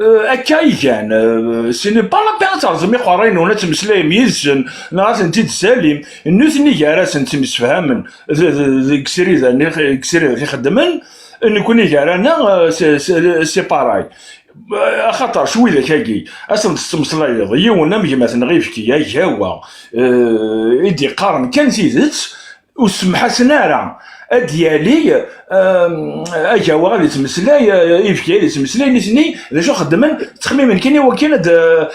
eh, akka i gan, eh, ce n'est pas la peine ad terẓem iqerray-nwen, ad temmeslayem yid-sen, neɣ ad tent-id-tessalim. Nutni gar-asen ttemsefhamen, d, d, deg srida-nni, deg srida i xeddmen, nekkni gar-aneɣ, eh, c'est, c'est, c'est pareil. Axaṭer s widak-agi, ad sen-tettmeslayeḍ, yiwen am gma-tneɣ ibki, agawa, eh, i d-iqqaren kan tidet, ur semḥ-asen ara. Ad d-yali, eh, agawa ad ittmeslay, eh, ibki ad ittmeslay, nitni d acu xeddmen, ttxemmimen kan i wakken ad,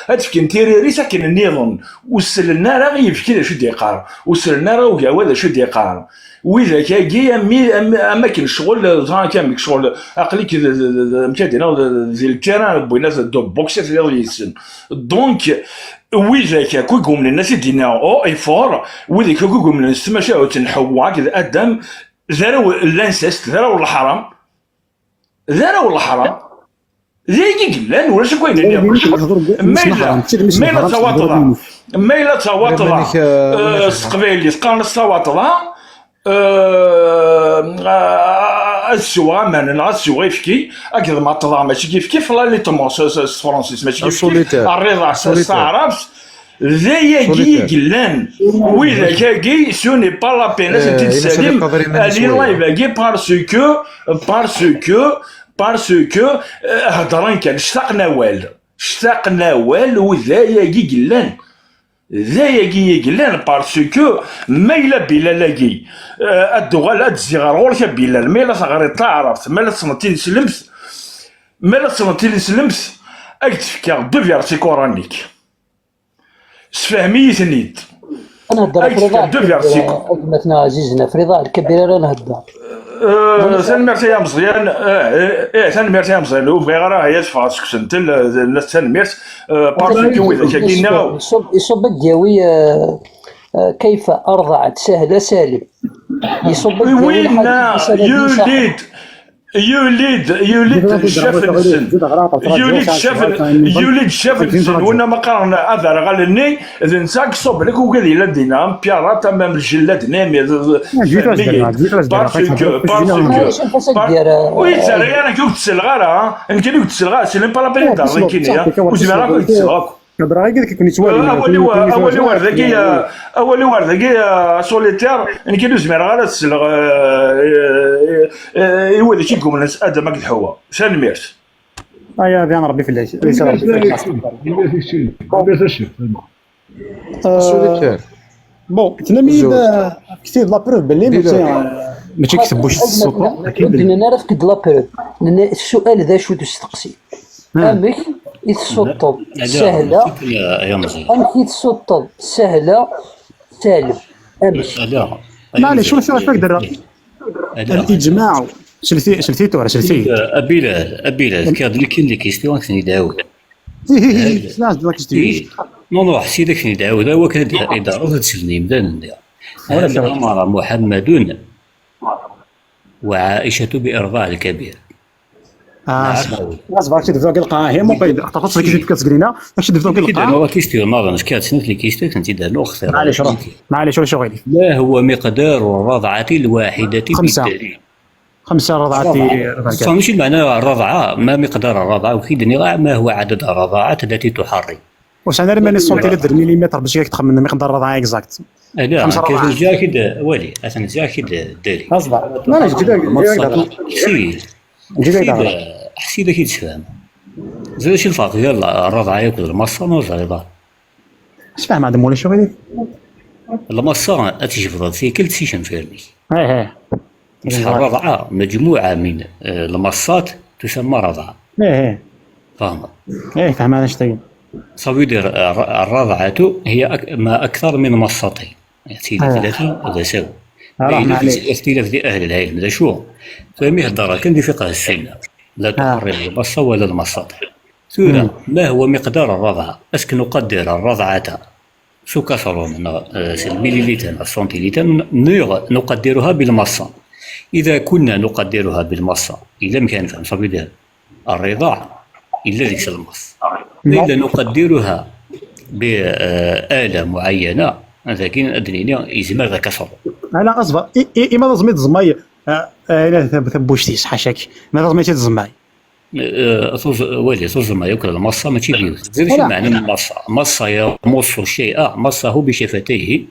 ad fken tiririt akken nniḍen. Ur sellen ara i ibki d acu d-iqqar, ur sellen ara i ugawa d acu d-iqqar. Widak-agi, am, am, am akken ccɣel, ẓran kan amek ccɣel, aql-ik d, d, d, d, amek ad d-iniɣ, d, d, di lkiran, wwin-as-d box, ad tiliḍ yid-sen. Donc, widak akk i yumnen, ad t-id-iniɣ haut et fort, widak akk i yumnen s tmacahut n Ḥewwa akked Adam, d arraw n l'inceste, d arraw n leḥram, d arraw n leḥram. D ayagi i yellan, ulac akk ayen nniḍen. Ma yella, ma yella d tawaṭḍa, ma yella d tawaṭḍa, eh, s teqbaylit qqaren-as tawaṭḍa, eh, ad sweɣ aman neɣ ad sweɣ ayefki, akked ma ṭṭḍeɣ mačči ayefki, f la litmus s, s, s tefransist, mačči ayefki, rriḍa s, s taɛrabt, d ayagi i yellan. Widak-agi, ce n'est pas la peine, ad tent-id-ssalim, ali live-agi, parce que, parce que, parce que, eh, heddren kan, ctaqen awal. Ctaqen awal, u d ayagi i yellan. D ayagi i yellan, parce que ma yella Bilal-agi, eh, ad d-uɣal, ad d-zziɣ ar ɣur-k a Bilal, ma yella teɣriḍ taɛrabt, ma yella tessneḍ tineslemt, ma yella tessneḍ tineslemt, ad k-d-fkeɣ deux versets coraniques. Sfehm-iyi-ten-id. Ad nehder ɣef Riḍa Lkabir, a gma-tneɣ ɛzizen, ɣef Riḍa Lkabir ara nhedder. Eh, tanemmirt ay ameẓyan. Eh, eh, eh, tanemmirt ay ameẓyan. Ur bɣiɣ ara ad ffɣeɣ seg usentel, eh, la tanemmirt. Eh, parce que widak-agi nniɣ. Iṣubb ad d-yawi, eh, eh, kayfa arḍaɛet sahla salim. Iṣubb ad d-yawi lḥaǧa. Yuli-d, yuli-d ccaf-nsen. Yuli-d ccaf-nsen. Win ma qqaren aderɣal-nni, d netta i iṣubben akk ugad yellan dinna, am Pirat, am, am Ljellad-nni, mi d, d, d, parce que, parce que, ur yettarra ara, nekk ur k-d-selleɣ ara, nekkini ur k-d-selleɣ ara, c'est même pas la peine d'arriver nekkini, ur zmireɣ ara ad k-d-selleɣ akk. Awal-iw, awal-iw ar dagi, awal-iw ar dagi, a Solitaire, nekkini ur zmireɣ ara ad selleɣ, eh, eh, eh, i wid i k-igumnen s Adam akked Ḥewwa. Tanemmirt. Aya d Rebbi fell-ak. Bon, tenna-yi-d, eh, fket-iyi-d la preuve belli mačči, eh, mačči deg tebbuct s ṣṣuṭu. Ur d-nenni ara fket-d la preuve. Nenna ssual d acu-t usteqsi. Amek i tessuṭṭeḍ sahla? Amek i tessuṭṭeḍ sahla, salim? Amek? Maɛlic, ulac acu ad d-rreɣ. Al-ijmaɛ. Selti, selti tura, selti. A Bilal, a Bilal, fkiɣ-d nekkini les questions, ad k-ten-id-ɛawdeɣ. Ih, ih, ih, slas-d la question. Ih. Non, non, ḥsi-d ad k-ten-id-ɛawdeɣ, akken ad d-, ad d-terreḍ ad d-slen yimdanen-nni. هل أمر محمد وعائشة بإرضاع الكبير؟ Ah, ɣas bɣiɣ ad k-id-bduɣ deg lqaɛa, hi, ma bɣiɣ, aṭas ad k-id-bduɣ deg lqaɛa, ad k-id-bduɣ deg lqaɛa. La question, ma bɣiɣ, nekk ad sent les questions, ad tent-id-rnuɣ xtir. Maɛlic, ruḥ. Maɛlic, ulac aɣilif. ما هو مقدار الرضعة الواحدة بالدليل؟ خمسة رضعات. خمسة، ماشي معنى الرضعة، ما مقدار الرضعة، وكي دنيا ما هو عدد الرضعات التي تحرم. واش أنا راه ماني سونتي لي دير مليمتر باش ياك تخمن مقدار الرضعة exact. لا، خمسة رضعات. جا كده، ولي، أثناء جا كده داري. أصبر. لا، لا، جديد، جديد. سي. جديد. حسيت، حسيت كي تفهم. زاد شي الفرق ديال الرضعة ياكل المصة ما زريضة. اش فاهم عندهم ولا شو غادي؟ المصة تجبد فيك كل شيء شنفيرني. ايه، ايه. بصح الرضعة مجموعة من، آه، المصات تسمى رضعة. ايه، ايه. فاهم؟ ايه، فاهم انا اش تقول. صافي دير، آه، الر-، الرضعة هي أك-، ما أكثر من مصتين. يعني، ثلاثة هذا سوا. اختلاف ديال أهل العلم، هذا شو؟ فهم يهضر كان دي فقه السنة. لا تحرم المصة ولا المصتين. ثورة، ما هو مقدار الرضعة؟ أسك نقدر الرضعة سو كاسرون، آه، سي الميليليتر، السنتيليتر، ن-، نيغ-، نقدرها بالمصة. إذا كنا نقدرها بالمصة، إلا ما كان فهم صافي دير الرضاعة، إلا ديك المص. إلا نقدرها بآلة معينة، لكن أدريني يزمر ذا كسر. أنا أصبر، إي، إي، إما تزمي تزمي، آه، آه، لا، ثب-، ثبوشتيس، حاشاك. ما تزمي تزمي. آه، توز-، ويلي، توزن ما ياكل المصة، ماشي بيوت. زيد شي معنى من المصة. مصة يمص الشيء، مصه بشفتيه،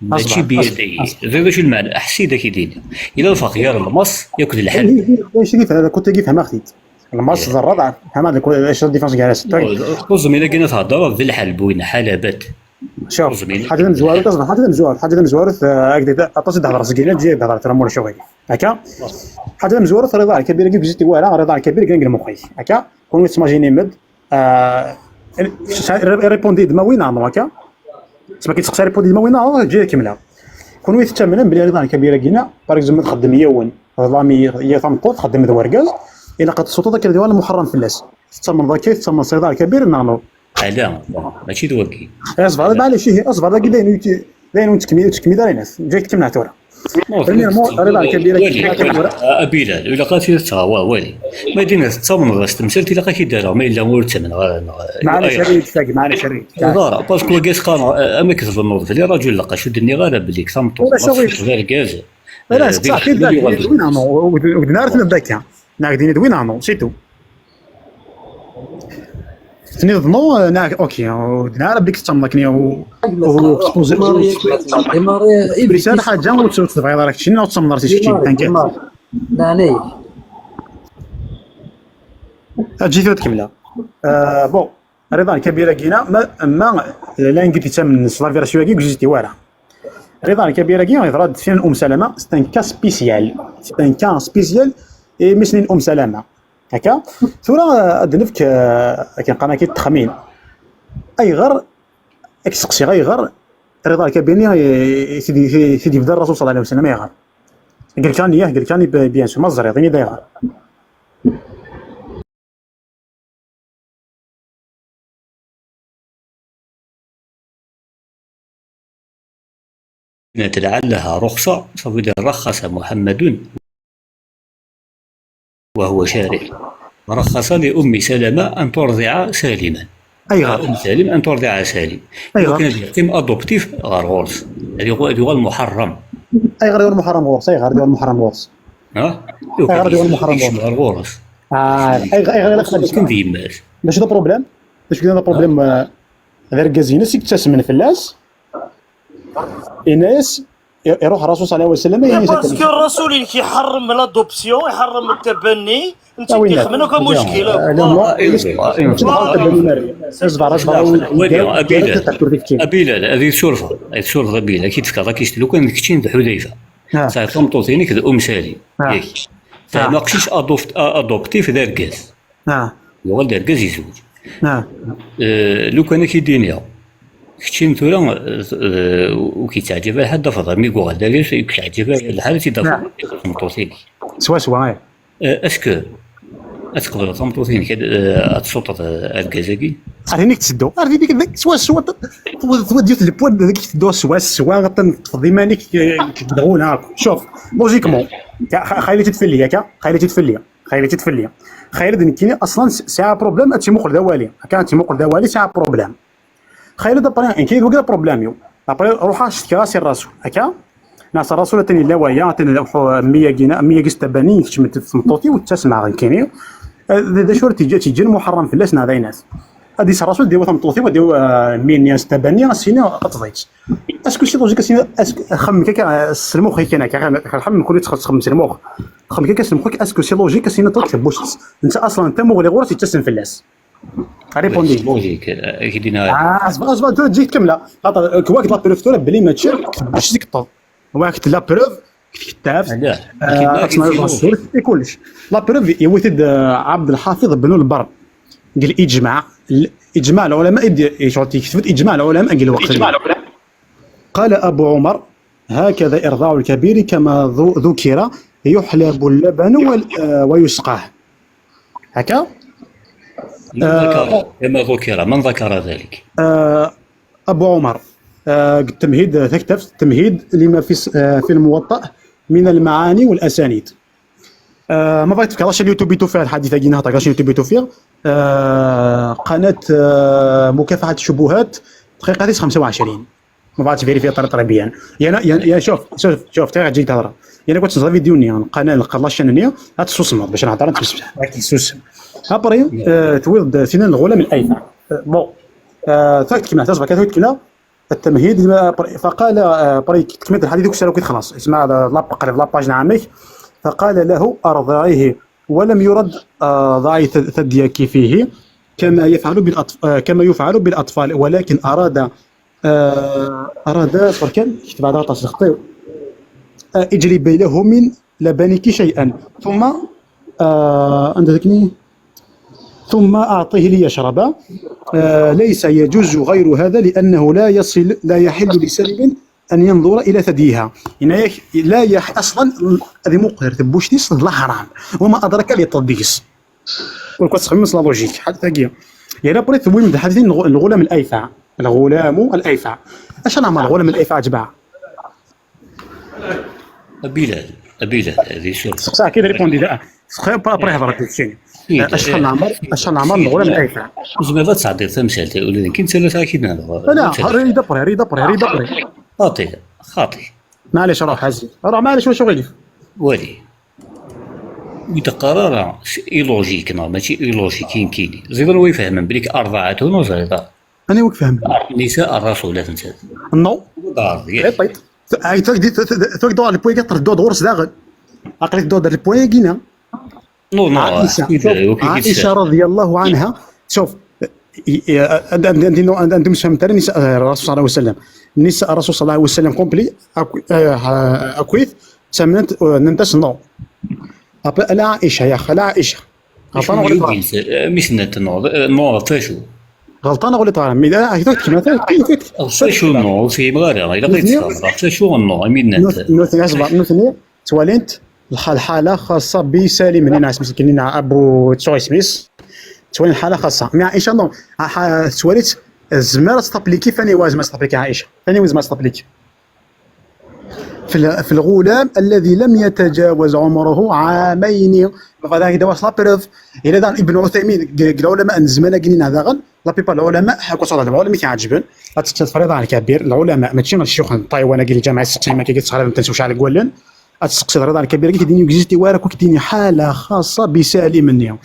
ماشي بيديه. زيد شي المعنى، أحسي ذاك يديني. إلا الفقير المص ياكل الحل. شريف، هذا كنت كيف ما خديت. المص ضرر، فهم هذا كل، ايش الديفرنس كاع؟ توزن إلا كنا تهضر ذي الحل بوين حلبات. شوف، حاجة مزوارة، تصبح حاجة مزوارة، حاجة مزوارة، آه، هكذا، أتصل دهضر سكينة، تجي دهضر ترى مول شوية. هكا؟ حاجة مزوارة، رضا الكبير، كيف جيتي ولا رضا الكبير، كان المخيس. هكا؟ كون يتسماجيني مد، آه، ريبوندي دماوينا، نو، هكا؟ تسمى كي تسقسي ريبوندي دماوينا، آه، جاي كاملة. كون ويتشمل بلي رضا الكبير كينا، باغ اكزومبل، تخدم يوم، ظلامي، يا تنقوط، تخدم ذا ورقاز، إلا قد السلطة كان ديوان محرم في الناس. تتسمى ذاك، تتسمى سيدار الكبير، نو، نو. لا، ماشي دوكي. اصبر، معليش، إيه، اصبر، داك داين ويت-، داين وتكمي-، وتكمي داين ناس. جاي تكمل تورا. Premièrement, Rida Kabir, wali, wali. Ah, a Bilal, ilaq ad t-id-tɣer, wa-, wali. Ma din tettamneḍ s temsalt, ilaq ad k-id-rreɣ, ma yella ur ttamneɣ ara, neɣ, معليش، ayɣer? الريد تاعك، معليش، الريد تاعك. Ẓer, parce que wagi s-qqareɣ, ah, amek tbennuḍ belli rajul lqac, ur d-nniɣ ara belli tameṭṭut, ولا شغل. Teɣ-d argaz, ولا eh, صح، di-, كاين di-, بعد di-, يدوي نعمل، ودنا عرفنا بدا كان. ناك ديني دوي نعمل، c'est tout. تنظموا، آه، نعم، اوكي، ودنا ربي كتم لكني و، و، اكسبوزي، اكسبريسان حاجه وتبغي راك شنو تصمم راسي شي تنكا. لا، علي. جيت تكمله. آه، بون، رضا كبيره كينا، ما، ما، لا نقدر تسمن سلافيرسيو كي جزيتي ورا. رضا كبيره كينا، يضرب فين ام سلمه، c'est un cas spécial. C'est un cas spécial، اي مش من ام سلمه. هكا. ثورة، آه، أدنفك، آه، كان قانا كي التخمين. أي غر، أكسقسي غي غر، رضا الكابيني، آه، سيدي، سيدي، سيدي بدر الرسول صلى الله عليه وسلم، أي غر. قال كان إياه، قال كان ب-، بيان سور، ما الزريض، يعني دايغر. لعلها رخصة، ça veut dire رخص محمد وهو شارع. رخص لأم سلمة أن ترضع سالما. أيوة. أم سالم أن ترضع سالم. أيوة. وكان يقيم أدوبتيف غير غورس. هذه هو، هذه هو المحرم. أيوة، غير المحرم غورس، أيوة، غير المحرم غورس. ها؟ أيوة، غير المحرم غورس. غير غورس. آه، أيوة، أيوة، لا، لا، كان ديماس. باش هذا بروبليم؟ باش كاين هذا بروبليم، آه، غير كازينس يتسمن فلاس. إناس ي-، يروح الرسول صلى الله عليه وسلم، إيه، يعني parce que الرسول كيحرم l'adoption، يحرم التبني، انت آه، وين؟ كيخمنوك مشكل. آه، لا، لا، آه، إيه، إيه، إيه. مش الحق التبني ناري. اصبر، اصبر. وين، وين؟ أبيلة. أبيلة، هذه سورفا، هذه سورفا، أبيلة. كي تفكر، راكي شتي، لو كان كنتي عند حذيفة. آه. صافي، طمطوطينك ذا أم سالي. آه. ياك. آه. فما قشيش أدوبت-، آه، أدوبتيف ذا ركاز. آه. يوغل ذا ركاز يزوج. آه. آه، لو كان كي دينيا. كتشي مثلا، آه، وكيتعجبها حد فضل، مي يقول هذا ليش كيتعجبها الحال تيدافع. نعم. مطوسيك. سوا سوا، إيه. آه، اسكو تقبل تمطوثين كد، آه، تسوطة، آه، الكازاكي؟ عرفيني كتسدو، عرفيني كدك سوا سوا ت-، تود-، توديو تلبوان ديك تدو سوا سوا غتنقضي مانيك، آه، كدغونا. شوف، لوجيكمون، كا-، خ-، خايلة تتفلي، ياك؟ خايلة تتفلي، خايلة تتفلي. خايلة دنكيني أصلًا س-، ساعة بروبليم، أتي مقل دوالي. كان أتي مقل دوالي ساعة بروبليم. خير دابري، إن كاين وكذا بروبليم يو. دابري روحها شتكى سي الرسول، هكا. ناس الرسول تاني لا ويا، تاني لا وحو مية جينا، مية جيس تباني، تشمت في مطوتي وتسمع غير كيني. آه، ذا شو تيجي، تيجي المحرم في اللسنا ذاينات. هادي سي الرسول ديو ثم طوتي وديو، آه، مين يا ستباني، سيني أتضيت. اسكو سي لوجيك، سيني، اسكو خم كيكا، آه، سلمو خي كان، كان خم كل تخص خم سلموخ. خم كيكا سلموخ، اسكو سي لوجيك، سيني طوت بوشت. انت اصلًا انت مغلي غورس يتسم في اللاس. ريبوندي. لوجيك، آه، كي دينا. آه، اصبر، اصبر، تو تجيك كامله. خاطر كواك لا بروف تورا بلي ماتشي باش تقطع. واحد لا بروف كتاف. لا. آه، أصنع الرسول، كلش. لا بروف يوثد، آه، عبد الحافظ بن البر. قال إجماع، ال-، إجماع العلماء، يدي، يشعر تكتب إجماع العلماء، قال وقت إجماع العلماء. قال أبو عمر: "هكذا إرضاع الكبير كما ذو-، ذكر، يحلب اللبن وال-، آه، ويسقاه." هكا؟ من آه، ذكر، كما ذكر، من ذكر ذلك؟ آه، أبو عمر. آه، التمهيد، آه، تكتب التمهيد لما في الس-، آه، في الموطأ من المعاني والأسانيد. آه، ما بغيت تفكر، شي اليوتيوب يتوفى الحديث هاكي نهضر، شي اليوتيوب يتوفى. آه، قناة، آه، مكافحة الشبهات، دقيقة خمسة وعشرين. ما بغاتش فيريفي طري طري بيان. يا، يا، يا، شوف، شوف، شوف، تاع جيت تهضر. يا كنت نزل فيديو نيا، قناة، نقرا لاشين نيا، هاد السوسمة باش نهضر، نتمسح. راكي سوسم. ابري، آه، تويض سنان الغلام الأيفا. آه، بون. آه، تاك تكمل، تصبح كتاك تكمل. التمهيد، ما، فقال، آه، بري، كملت الحديث، كنت خلاص. اسمع، هذا لاب-، قريب لاباج نعمك. فقال له: "أرضعيه"، ولم يرد، آه، ضعي ث-، ثديك فيه كما يفعل بالأطف-، آه، كما يفعل بالأطفال، ولكن أراد، آه، أراد، بركان، كتب هذا غطاس الخطيب. آه، اجلبي له من لبنك شيئا، ثم، آه، عند ذكني، ثم أعطيه ليشرب. آه، ليس يجوز غير هذا، لأنه لا يصل، لا يحل لسلب أن ينظر إلى ثديها. يعني لا يح-، أصلًا هذه مقهر، تبوشتيس، الله حرام. وما أدرك لي تضيس. وكتخمم لا لوجيك، حتى هي. يعني بريت وين حديثين الغ-، الغلام الأيفع. الغلام الأيفع. اش أنا مع الغلام الأيفع، جماعة؟ Abilal, abilal, di sur. Seqsaɣ-k-id, répondre-d. Après, après, هضرت هادشي. Acḥal n leɛmer, acḥal n leɛmer n ɣur-am ayta? Zemreḍ ad tesɛeddiḍ tamsalt, ula d nekkin ttalaseɣ-ak-id. لا، ريد après, ريد après, ريد après. خاطي، خاطي. معليش، روح عزيز، روح، معليش، واش غير؟ Wali. Ur d-qqar ara illogique, neɣ mačči illogique, nekkini. Ziḍ anwa ifehmen belli أرضعته, ur ẓriḍ ara. أنا وك فهم. نساء الرسول, la tensa. Non. Ḍar, Répète. Tuk dor le point quatre, dor ɣur-s daɣen. Aql-ik dor le point-agi-nni. Non, non, عائشة، أكيد, شوف، أكيد. عائشة رضي الله عنها. شوف، أنت مسهم ترى نساء الرسول صلى الله عليه وسلم. نساء الرسول صلى الله عليه وسلم complet, أكويت, سمنت, ننتس, non. Après, لا عائشة يا أخي, لا عائشة. غلطانة ولا غلطانة؟ Mis netta, non, non, facu. غلطانة ولا غلطانة؟ Mais لا, هي تكتب, ما تكتب. Facu, non, ur fhimeɣ ara. Ilaq ad tfehmeḍ. Facu, non, imi netta. نوث, نوث, أصبر, نوث, نوث, توالينت الح-، الحالة خاصة بسالم, نينا اسمس, كنينا أبو تسوع اسميس. توالين حالة خاصة. Mais عائشة, non, ح-، تواليت الزمارة تطبليكي, فاني وازمة تطبليكي عائشة. فاني وازمة تطبليكي. في ال-، في الغلام الذي لم يتجاوز عمره عامين. فهذا هي دواء la preuve. إلى دان ابن عثيمين, ق-، ق-، العلماء نزمان قنينا داغن, la plupart العلماء, حكوا صلاة العلماء كي عجبن. أتسكت فريضة على الكبير, العلماء, ماشي غير الشيوخ الطايوان, قال جامعة ستين, ما كي قلت صلاة, ما تنسوش على قولن. أتسقسي فريضة على الكبير, كي ديني يكزيستي وارا, كي ديني حالة خاصة بسالم النية.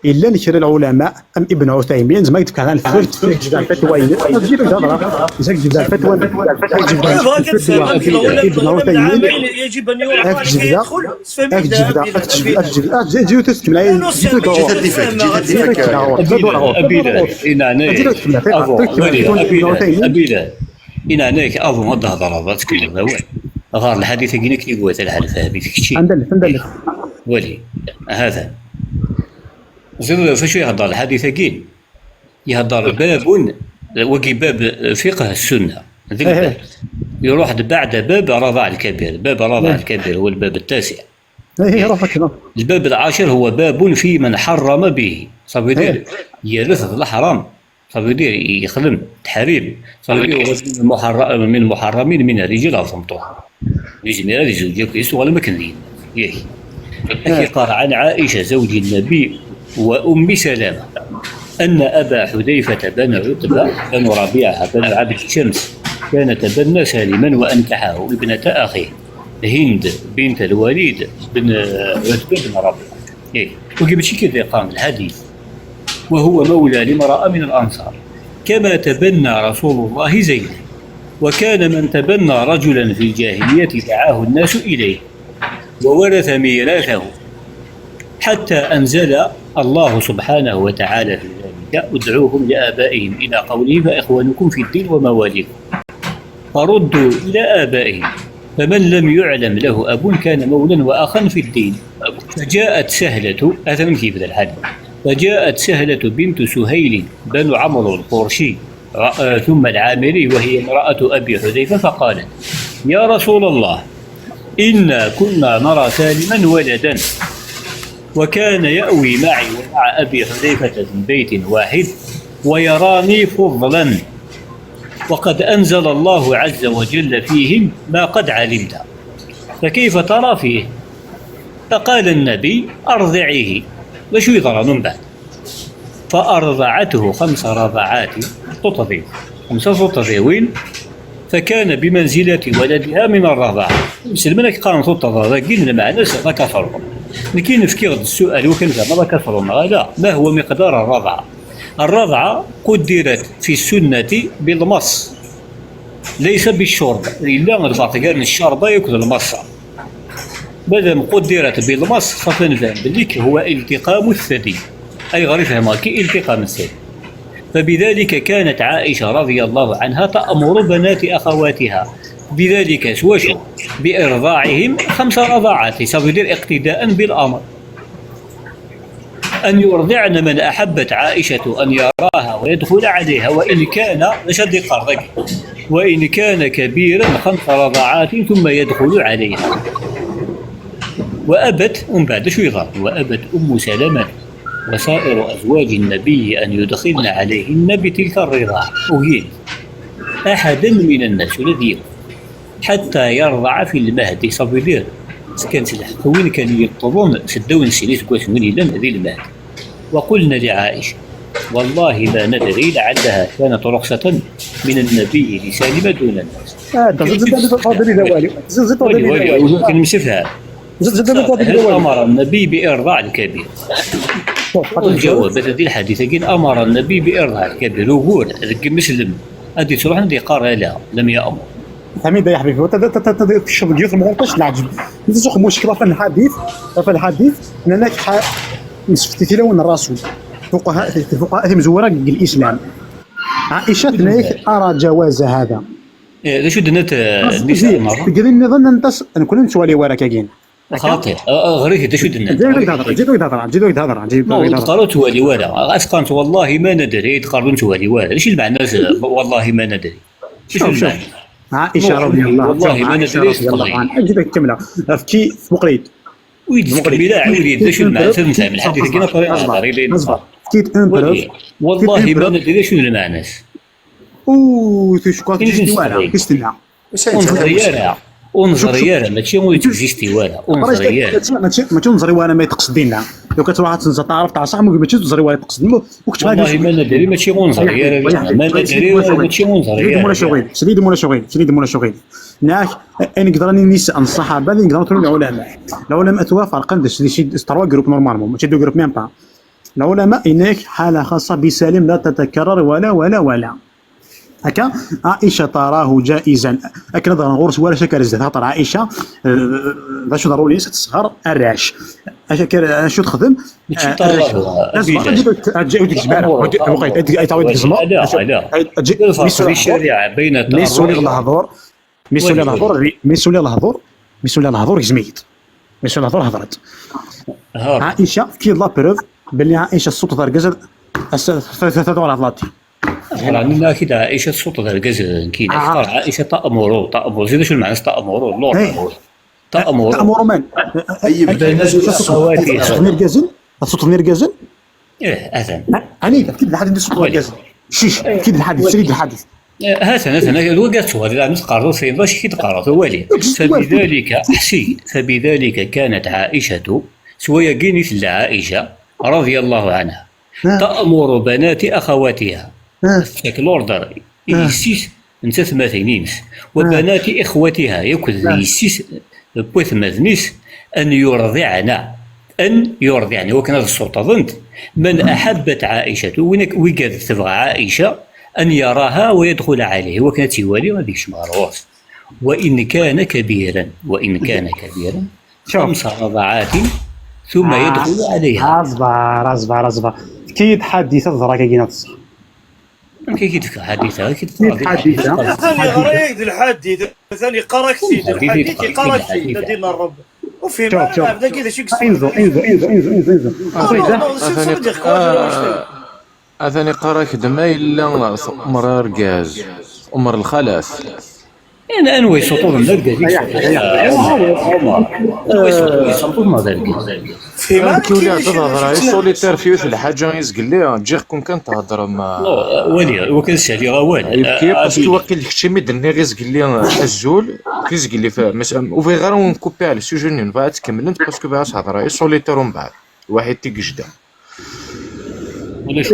إلا نكر العلماء, أم ابن عثيمين, زعما يتفكر عن الفرد, في جدار فتوى, تجيب الهضرة, زاك جدار فتوى, ابن عثيمين, يجب أن يعرف كيف يدخل. أكتب, أكتب, أكتب, أكتب, أكتب, أكتب, أكتب, أكتب, Abilal, abilal, inaɛnayek, avu, abilal, inaɛnayek, avu ad d-thedreḍ, ad tkemmleḍ awal. Ɣer lḥadit-agi-nni i iwata lḥal, fhem-it kečči. Wali, hada. Ẓriɣ facu ihedder lḥadit-agi? Ihedder babun, wagi bab fiqh sunna. D lbab. Iruḥ-d baɛda bab raḍaɛ lkabir. Bab raḍaɛ lkabir هو الباب التاسع. إيه، روح أكتب. الباب العاشر هو باب في من حرم به. Ça veut dire, yerra-t d leḥram. Ça veut dire, yexdem teḥrim. Ça veut dire, من المحر-, من المحرمين من الرجال أو تمطوح. يزمر هذه الزوجة كيس ولا ما كان ذي. ياك. أكي قال عن عائشة زوج النبي وأم سلمة أن أبا حذيفة بن عتبة بن ربيعة بن عبد الشمس كان تبنى سالما وأنكحه ابنة أخيه هند بنت الوليد بن عتبة بن ربيعة. إيه. وقبل شي كده قام الحديث. وهو مولى لامرأة من الأنصار، كما تبنى رسول الله زيدا، وكان من تبنى رجلا في الجاهلية دعاه الناس إليه وورث ميراثه، حتى أنزل الله سبحانه وتعالى في ذلك: "ادعوهم لآبائهم"، إلى قوله: "فإخوانكم في الدين ومواليكم". فردوا إلى آبائهم، فمن لم يعلم له أب كان مولا وأخا في الدين. فجاءت سهلة، أثناً في بدل الحديث، فجاءت سهلة بنت سهيل بن عمرو القرشي، آه، ثم العامري، وهي امرأة أبي حذيفة، فقالت: "يا رسول الله، إنا كنا نرى سالما ولدا، وكان يأوي معي ومع أبي حذيفة في بيت واحد، ويراني فضلا، وقد أنزل الله عز وجل فيهم ما قد علمت، فكيف ترى فيه؟" فقال النبي: "أرضعيه". D acu yeḍran umbeɛd? فأرضعته خمس رضعات, tuṭṭḍiwin, xemsa tuṭṭḍiwin, فكان بمنزلة ولدها من الرضاعة. Iselman ad k-qqaren tuṭṭḍa dagi, lmeɛna-s d akatru. Nekki nefkiɣ-d ssual, wakken zeɛma d akatru neɣ ala, ما هو مقدار الرضعة؟ الرضعة قدرت في السنة بالمص، ليس بالشرب. Yella lferq gar ccrab akked lmaṣṣa. Madam quddirat bilmaṣ, xaṭi nefhem belli هو التقام الثدي. Ayɣer i fehmeɣ akka التقام الثدي؟ فبذلك كانت عائشة رضي الله عنها تأمر بنات أخواتها بذلك, s wacu? بإرضاعهم خمس رضعات, ça veut dire اقتداء بالأمر. أن يرضعن من أحبت عائشة أن يراها ويدخل عليها وإن كان, d acu ad d-yeqqar dagi, وإن كان كبيرا خمس رضعات ثم يدخل عليها. وأبت, umbeɛd d acu yeḍran? وأبت أم سلمة وسائر أزواج النبي أن يدخلن عليهن بتلك الرضاعة, ugin, أحدا من الناس, ula d yiwen, حتى يرضع في المهد, ça veut dire Kan s lḥeqq win kan yeṭṭḍen seddaw n sin iseggasen win yellan di lmal. وقلنا لعائشة: والله ما ندري لعلها كانت رخصة من النبي لسالم دون الناس. Ah, tezid, tezid, tezid, tezid, tezid, wali, wali, wali, ur kan msefham. Tezid, tezid, tezid, هل أمر النبي بإرضاع الكبير؟ الجواب هذا الحديث أكيد أمر النبي بإرضاع الكبير. Ugur deg Muslim ad yettruḥ ad yeqqar: لا، لم يأمر. Ḥmida ya ḥbibi, ta, ta, ta, ta, ta, tekcem deg yiwet n lɣelṭa-s n leɛǧeb. Netta s uxemmem ucekkeḍ ɣef lḥadit, ɣef lḥadit, nnan-ak ḥa-, nesfti tilawin n Rasul. Fuqaha, fuqaha timezwura deg Lislam. Ɛica tenna-ak: أرى جواز هذا. Eh, d acu d-nnan, eh, Nisa Nara? Tegri nniḍen nnan-as, nekkni ur nettwali wara akka-gin. Xaṭi, eh, eh, ɣer-it d acu d-nnan. Ǧǧiɣ-ak d-hedreɣ, ǧǧiɣ-ak d-hedreɣ, ǧǧiɣ-ak d-hedreɣ. Ma ur d-qqar ur nettwali wara. Ad qqarent: والله ما ندري, ad qqarent ur nettwali wara. D acu lmeɛna-s, eh, والله ما ندري? Acu lmeɛna? Ɛica رضي الله عنها, والله ما ندري, رضي الله عنها. Ǧǧiɣ-ak kemmleɣ. Efk-iyi, tmuqel-iyi-d. Ur yi-d-tettkemmil ara, ur yi-d, d acu lmeɛna-s ad nefhem lḥadit-agi, neɣ tura nehder i lin. Eẓber. Efk-iyi-d un preuve. والله ما ندري, d acu d lmeɛna-s? Ur tucku ad teǧǧisti wara. Kis tenna. Ur neẓri ara. Ur neẓri ara, mačči ur yettgzisti wara. Ur neẓri ara. Mačči, mačči ur neẓri wara ma yettqes dinna. Luk ad tṛuḥ ad tenẓer taɛrabt taɛṣaḥ, mačči ur teẓri wara yettqes dinna. والله ما ندري, mačči ur neẓri ara. ما ندري, mačči ur neẓri ara. Sidi Mulacuɣil, sidi Mulacuɣil, sidi Mulacuɣil. Neɣ ayen yeḍran i nisa n ṣṣaḥaba, ayen yeḍran tura lɛulama. Lɛulama tura ferqen d, d, d trois groupes normalement, mačči deux groupes même pas. Lɛulama yenna-ak حالة خاصة بسالم لا تتكرر ولا, ولا, ولا. Akka, Aïcha تراه جائزا. Akken ad ɣren ɣur-s warrac akka ar zdat, xaṭer Aïcha, eh, d acu ḍerruri-s ad tesɣer arrac. Acu akka, acu texdem? Mačči eh, arrac. Aẓbar, aǧǧi-, aǧǧi-, ur tgezmem ara. Aǧǧi-, aǧǧi-, aǧǧi-, ur tgezmem. Ala, ala. Aǧǧi-, mi ssuli lehdur. Mi ssuli lehdur, mi ssuli lehdur, mi ssuli lehdur, gezmeyet. Mi ssuli lehdur, hedret. Ɛica, efk-iyi-d la preuve belli Ɛica tessuṭṭeḍ argaz ad, ad, ad, ad, ad tuɣal ɣer tlati. Ɣer ɛni akid Ɛica tessuṭṭeḍ argaz, eh, nekkini. Ah. Xaṭer Ɛica تأمر, تأمر. Zid acu lmeɛna-s تأمر? Lord. Eh. تأمر. تأمر من؟ Ay, Ɛica tessuṭṭeḍ irgazen? Ad tessuṭṭeḍ irgazen? Eh, atan. Ɛni, efk-iyi-d lḥadit n tessuṭṭeḍ irgazen. Cic, efk-iyi-d lḥadit, srid lḥadit. Eh, hatan, hatan, hatan, wagi ad twaliḍ, ɛni teqqareḍ ur tefhimeḍ acu i d-teqqareḍ, wali. فبذلك, ḥsi, فبذلك كانت عائشة, s wayagi i tella Ɛica, رضي الله عنها, تأمر بنات أخواتها, tefka l'ordre i yessi-s n tatmatin-ines, وبنات إخوتها, yakk d yessi-s n watmaten-is, أن يرضعن, أن يرضعن, i wakken ad ssuṭṭḍent, من أحبت عائشة, win ak-, wigad tebɣa Ɛica, أن يراها ويدخل عليه, i wakken ad tt-iwali, ad yekcem ɣer ɣur-s. وإن كان كبيرا, وإن كان كبيرا, خمس رضعات ثم يدخل عليها. Aẓbar, aẓbar, aẓbar. Efk-iyi-d ḥadit ad ẓreɣ akka-gina teṣṣeḥ. Amek i k-id-tefka ḥadit-a? Amek i d-tefka ḥadit-a? Atan yeɣra-yak-d lḥadit, atan yeqqar-ak-t-id, lḥadit yeqqar-ak-t-id, a din Ṛebbi. Ur fhimeɣ ara lɛebd-agi d acu i yessuɣ. Inzu, inzu, inzu, inzu, inzu, inzu. Atan yeqqar-ak-d ma yella tumer argaz, tumer lxalat. Anwa yessuṭṭuḍen d argaz i yessuṭṭuḍen? Ɛumar, Ɛumar. Anwa yessuṭṭuḍen, yessuṭṭuḍen d argaz? Fhimeɣ. Nekk ur lliɣ d aḍra, i solitaire f yiwet lḥaǧa i zgelli, ǧǧiɣ-ken kan theddrem. Wali, ur kan saliɣ awal. Ibki, parce que waqil d kečč imi d-nniɣ i zgelli azul, k-, i zgelli f-, mas-, ur bɣiɣ ara wen-kupiɣ le sujet-nni, nebɣa ad tkemmlemt, parce que bɣiɣ ad s-hedreɣ i solitaire umbeɛd, lwaḥid tigejda. Ulac,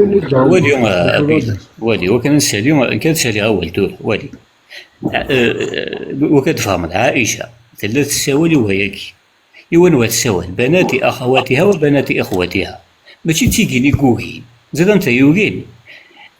wali, ah, Abid, wali, ur kan saliɣ, kan saliɣ awal tura, wali. Ah, eh, ur kan tfehmeḍ, Ɛica tella tessawal i wayagi. I wanwa tessawal? بنات أخواتها وبنات إخوتها. Mačči d tigin i yugin. Ẓriɣ anta yugin.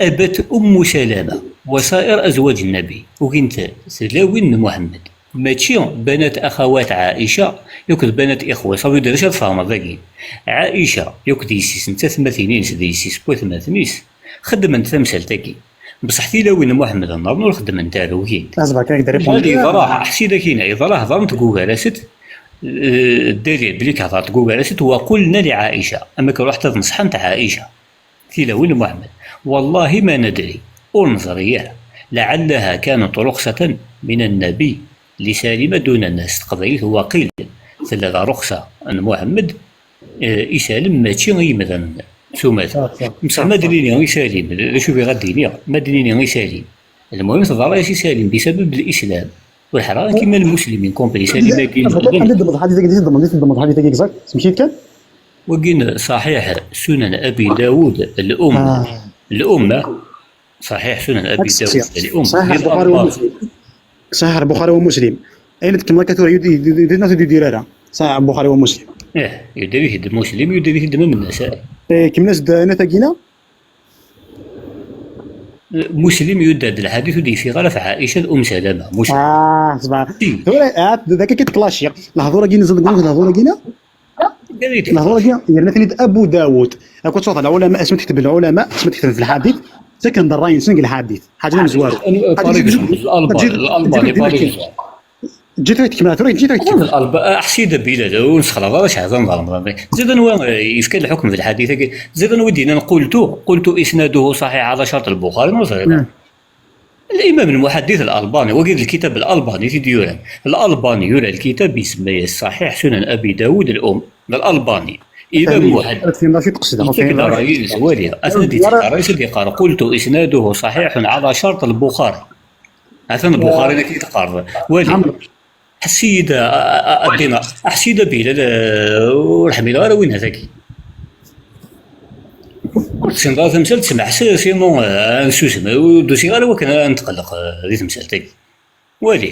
أبت أم سلمة وسائر أزواج النبي. Ugint tlawin n Muḥemmed. Mačči بنات أخوات عائشة, yakk d بنات إخوة. Ça veut dire acu ad tfehmeḍ dagi? Ɛica, yakk d yessi-s n tatmatin-ines, d yessi-s n watmaten-is, xeddment tamsalt-agi. Bṣeḥ tilawin n Muḥemmed nniḍen ur xeddment ara, ugint. Aẓbar kan ak-d-rripundi. Yeḍra, ḥsi d akina, yeḍra, hedrent deg ugar-asent, eh, ddalil belli k-hedrent deg ugar-asent, وقلنا لعائشة, am akken ruḥent ad neṣḥent Ɛica. Tilawin n Muḥemmed. والله ما ندري, ur neẓri ara. لعلها كانت رخصة من النبي لسالم دون الناس. S teqbaylit, waqil tella d rruxsa n Muḥemmed, eh, i Salim, mačči i yimdanen s umata. Mseḥ ma d-nini i Salim, d acu bɣiɣ ad d-iniɣ, ma d-nini i Salim, lmuhim teḍra-yas i Salim بسبب الإسلام. Ur ḥerreɣ kima lmuslimin compris, anda d-ḍemmeḍ ḥadit-agi, d-ḍemmeḍ, d-ḍemmeḍ ḥadit-agi exact, semkit kan. Wagi n Saḥiḥ Sunan Abi Dawud, الأم. الأمة. Saḥiḥ Sunan Abi Dawud, الأم. Saḥiḥ Buxari wa Muslim. Saḥiḥ Buxari wa Muslim. Ayen tkemmel akka tura, yudi, yudi, yudi, yudi, yudi, yudi, yudi, Saḥiḥ Buxari wa Muslim. Eh, yudda-wi-t-id Muslim, yudda-wi-t-id Imam Nasa'i. Eh, kemmel-as-d, eh, ayen tagina? Muslim yudda-d lḥadit ur d-yeffiɣ ara ɣef Ɛaica d Umm Salama. Muslim. Ah, ṣbeḥ. Tura, ah, d akka i k-id-claciɣ. Lehdur-agi nzed deg lehdur-agi-na? Lehdur-agi, yerna-ten-id Abu Dawud. Akka ad twaḍ lɛulama, asmi tekteb lɛulama, asmi tekteb fi lḥadit, ttaken-d ṛṛay-nsen deg lḥadit. Ḥaǧa d amezwaru. Anu, eh, par exemple, Lalbani, par exemple. Ǧǧet-it ad yekmel, tura ǧǧet-it ad yekmel. Lalba-, eh, aḥsi-d a Bilal, ur nessexlaḍ ara Caɛban d Remḍan. Ziḍ anwa, eh, yefka lḥukm d lḥadit-agi? Ziḍ anwa i d-yennan qultu, qultu isnaduhu ṣaḥiḥ ɛala cart Lbuxari, ur ẓriɣ ara. Limam lmuḥaddit Lalbani, wagi d lkitab Lalbani i t-id-yuran. Lalbani yura lkitab isemma-yas Ṣaḥiḥ Sunan Abi Dawud Al-Um. D Lalbani. Imam muḥaddit. Yettak-d ṛṛay-ines, wali. Atan ad d-yettak ṛṛay-ines, ad d-yeqqar qultu isnaduhu ṣaḥiḥun ɛala cart Lbuxari. Atan Lbuxari akken i d-teqqareḍ. Wali. Ḥess-iyi-d a, a, a, a Dina, ḥess-iyi-d a Bilal, eh, ur ḥmileɣ ara winna tagi. Ur tessineḍ ara tamsalt, semmeḥ, si-, sinon, eh, ad nsusem, ur d-usiɣ ara wakken ad netqelleq, eh, di temsalt-agi. Wali,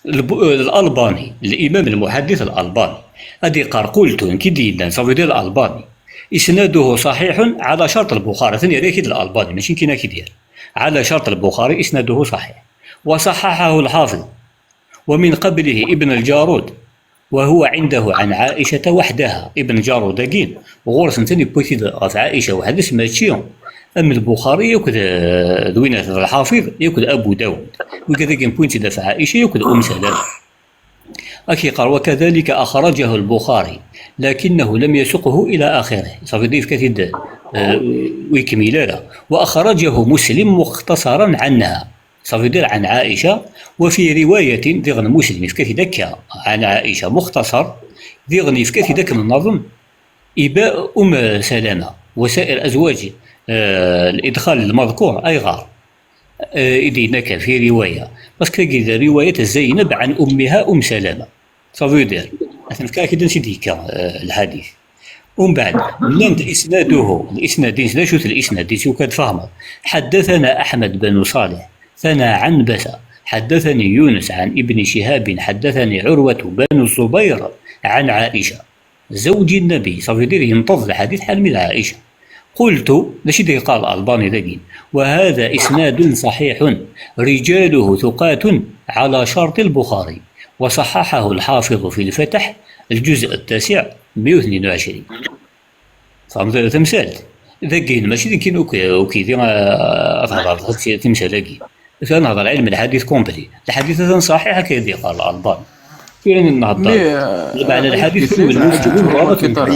lbu-, eh, Lalbani, limam lmuḥaddit Lalbani, ad yeqqar qultu, nekk i d-yennan, ça veut dire Lalbani, isnaduhu ṣaḥiḥun ɛala cart Lbuxari, atan yerra-k-id Lalbani, mačči nekk i k-id-yerra. Ɛala cart Lbuxari, isnaduhu ṣaḥiḥ. Wa ṣaḥḥaḥahu Lḥafiḍ. ومن قبله ابن الجارود، وهو عنده عن عائشة وحدها. Ibn Ǧarud-agi, ɣur-s netta yewwi-t-id ɣef Ɛaica weḥd-s, mačči am Lbuxari yakk d, d winna d Lḥafiḍ yakk d Abu Dawud. Wigad-agi wwin-t-id ɣef Ɛaica yakk d Umm Salama. Ad k-yeqqar, وكذلك أخرجه البخاري، لكنه لم يسقه إلى آخره. Ṣafi, yefka-t-id, eh, ur yekmil ara. وأخرجه مسلم مختصرا عنها. Ça veut dire عن عائشة، وفي رواية, diɣen Muslim yefka-t-id akka, عن عائشة مختصر, diɣen yefka-t-id akken nnaḍen, إباء أم سلمة وسائر أزواج, eh, الإدخال المذكور, ayɣer, eh, i d-yenna akka في رواية, parce que tagi d رواية زينب عن أمها أم سلمة. Ça veut dire, ad t-nefk akid ansi d-yekka, eh, lḥadit. Umbeɛd, nnan-d isnaduhu, lisnad-ines, d acu-t lisnad-ines, ukan tfehmeḍ. حدثنا أحمد بن صالح، ثنا عنبسة، حدثني يونس عن ابن شهاب، حدثني عروة بن الزبير عن عائشة زوج النبي، ça veut dire yenṭeḍ lḥadit ḥalmi d Ɛaica. قلت, d acu i d-yeqqar Lalbani dagi? وهذا إسناد صحيح، رجاله ثقات على شرط البخاري، وصححه الحافظ في الفتح، الجزء التاسع، مية وثنين وعشرين. Tfehmeḍ tamsalt? Dagi, mačči d nekkini uk-, ukidi, ah, ad hedreḍ timsal-agi. Tura nehder ɛilm lḥadit complet. Lḥadit atan ṣaḥiḥ, akka i d-yeqqar Lalbani. Tura nehder. Lmeɛna lḥadit, kunwi d lmuslimin,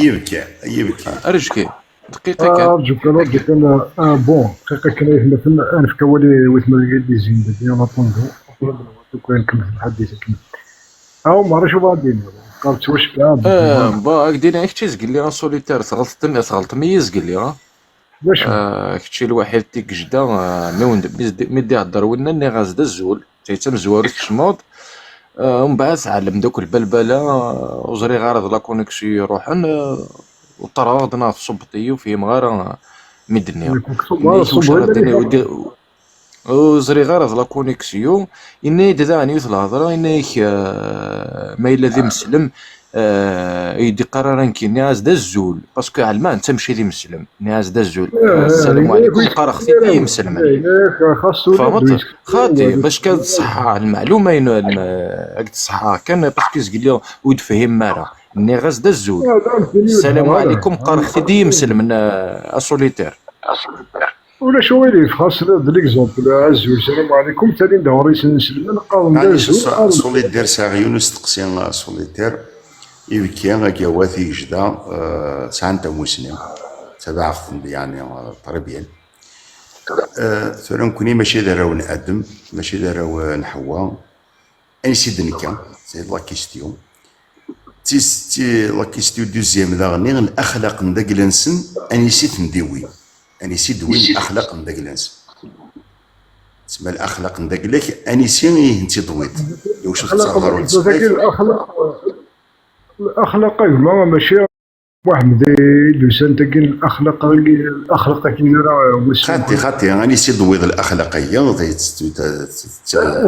yebki, yebki. Arǧu kan, arǧu kan, ah, bon, dqiqa kan, ay atmaten, ad nefk awal i wetma dagi i d-izin dagi, en attendant, uqbel ad nehder, nkemmel lḥadit akken. Ah, Ɛumer, acu bɣa ad d-tiniḍ? Qqar ttwacekkeɛ, ah, bon, ad k-d-iniɣ, kečč zgelli, a Solitaire, tɣelṭem, tɣelṭem-iyi zgelli, ah? Wacu? Ah, kečč lwaḥid tigejda, ah, mi wen-d-, mi d-, mi d-ihedder winna, nniɣ-as-d azul. Tayet amezwaru tkecmeḍ. Ah, umbeɛd tɛellem-d akk lbalbala, ah, ur ẓriɣ ara d la connexion iruḥen, ah, ur ṭṭerreɣ-d neɣ tṣubbeḍ-iyi, ur fhimeɣ ara, ah, mi d-nniɣ. Ur d-, ur d-, ur ẓriɣ ara d la connexion. Yenna-yi-d daɣen yiwet lhedra, yenna-yak, ah, ma yella d imeslem, ah, i d-iqqar ara nekki, nniɣ-as-d azul, parce que ɛelmeɣ netta mačči d imeslem. Nniɣ-as-d azul. Ah, assalamu ɛlikum, qqareɣ-t-id i yimeslmen. Tfehmeḍ? Xaṭi, bac kan tṣeḥḥa lmeɛluma-inu, ad tṣeḥḥa kan, parce que zgelli ur d-tefhimem ara. Nniɣ-as-d azul. Ssalamu ɛlikum, qqareɣ-t-id i yimeslmen, a, a Solitaire. Ulac aɣilif, xas d l'exemple, azul, ssalamu ɛlikum, talin-d ɣur-i iselmen, qqaren-d azul, qqaren-d. Solitaire, sɛiɣ yiwen usteqsi, a Solitaire. Ibki, Agawa, Tigejda, eh, sɛan tamusni, tabaɛeɣt-nni, yeɛni, eh, très bien. Eh, tura nekni mačči d arraw n Adem, mačči d arraw n Ḥewwa. Ansi d-nekka? C'est la question. Tis-, ti-, la question deuxième daɣen, axlaq n dagla-nsen, anisi ten-d-iwwi? Anisi d-wwin axlaq n dagla-nsen? Tsemma laxlaq n dagla-k, anisi i tent-id-tewwiḍ? Iwacu tettaɣeḍ ɣer ul-, Laxlaq, laxlaq a gma, mačči Muḥemmed i d-yusan tagi, laxlaq-agi, laxlaq-agi ara wasu. Xaṭi, xaṭi, anisi i d-tewwiḍ laxlaq-agi?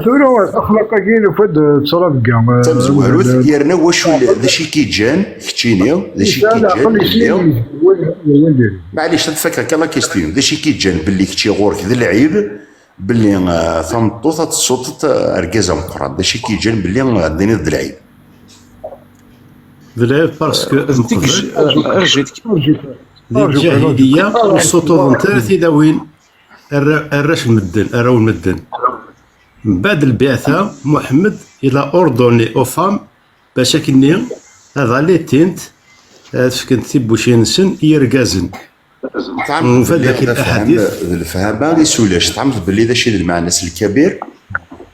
Tura laxlaq-agi nufa-d ttṛabga. Tamezwarut, yerna wacu, d acu i k-iǧǧan keččini, d acu i k-iǧǧan belli, maɛlic, ad fakeɣ kan la question, d acu i k-iǧǧan belli kečči ɣur-k d lɛib, belli, ah, tameṭṭut ad tessuṭeḍ, ah, argaz ameqqran? D acu i k-iǧǧan belli, ah, ad d-tiniḍ d lɛib? D lɛib parce que d tigj-, ah, rjit, di lǧahiliya ur ssuṭuḍent ara tilawin arra-, arrac n medden, arraw n medden. Mbeɛd lbiɛta, Muḥemmed il a ordonné aux femmes bac akkenni ad allaitint, ad fkent tibucin-nsen i yergazen. Nfa-d akkin aḥadit. D lefhama i s ulac. Tɛemmeḍ belli d acu i d lmeɛna-s lkabir?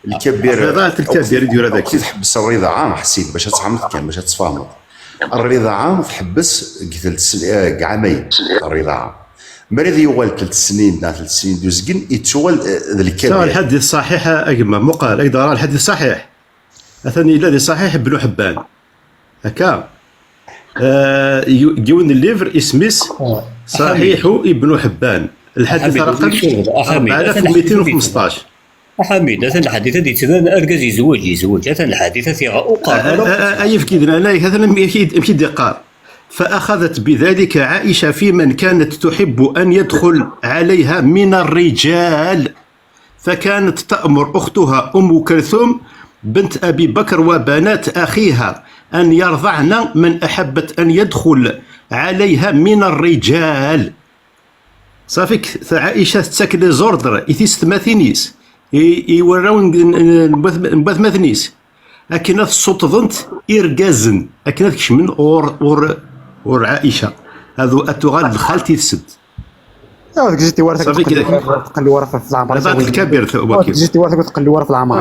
Lkabir, rriḍaɛa n lkabir i d-yura daki. Tḥebbes rriḍaɛa, ḥsib, bac ad tɛemmeḍ kan, bac ad tfehmeḍ. Rriḍaɛa tḥebbes deg telt-, eh, deg ɛamayen. Rriḍaɛa. Mi ara d-yuɣal telt snin, neɣ telt snin d uzgen, yettuɣal, eh, d lkabir. Lḥadit ṣaḥiḥ, a gma, muqal, ad d-ɣreɣ lḥadit ṣaḥiḥ. Atan yella di Ṣaḥiḥ Ibnu Ḥebban. Akka. Ah, yu-, deg yiwen n livre isem-is Ṣaḥiḥu Ibnu Ḥebban. Lḥadit raqem أربعة آلاف ومئتين وخمسطاش. A Ḥamid, atan lḥadit ad yettban argaz yezweǧ, yezweǧ, atan lḥadit ad t-iɣer uqerru. Ay ifki d nanay, atan amek i d-yeqqar. فأخذت بذلك عائشة في من كانت تحب أن يدخل عليها من الرجال. فكانت تأمر أختها أم كلثوم بنت أبي بكر وبنات أخيها أن يرضعن من أحبت أن يدخل عليها من الرجال. صافي، عائشة تتاك les ordres i tiyessetmatin-is, i, i warraw n, n, n, n watmaten-is, akken ad ssuṭḍent irgazen, akken ad kecmen ɣur, ɣur, ɣur Ɛaica. Ad, ad tuɣal d xalti-tsent. Ur tegzi tiwara takk tqelli wara f leɛmer. Ɣaḍ lkabir wakil. Ur tegzi tiwara takk tqelli wara f leɛmer.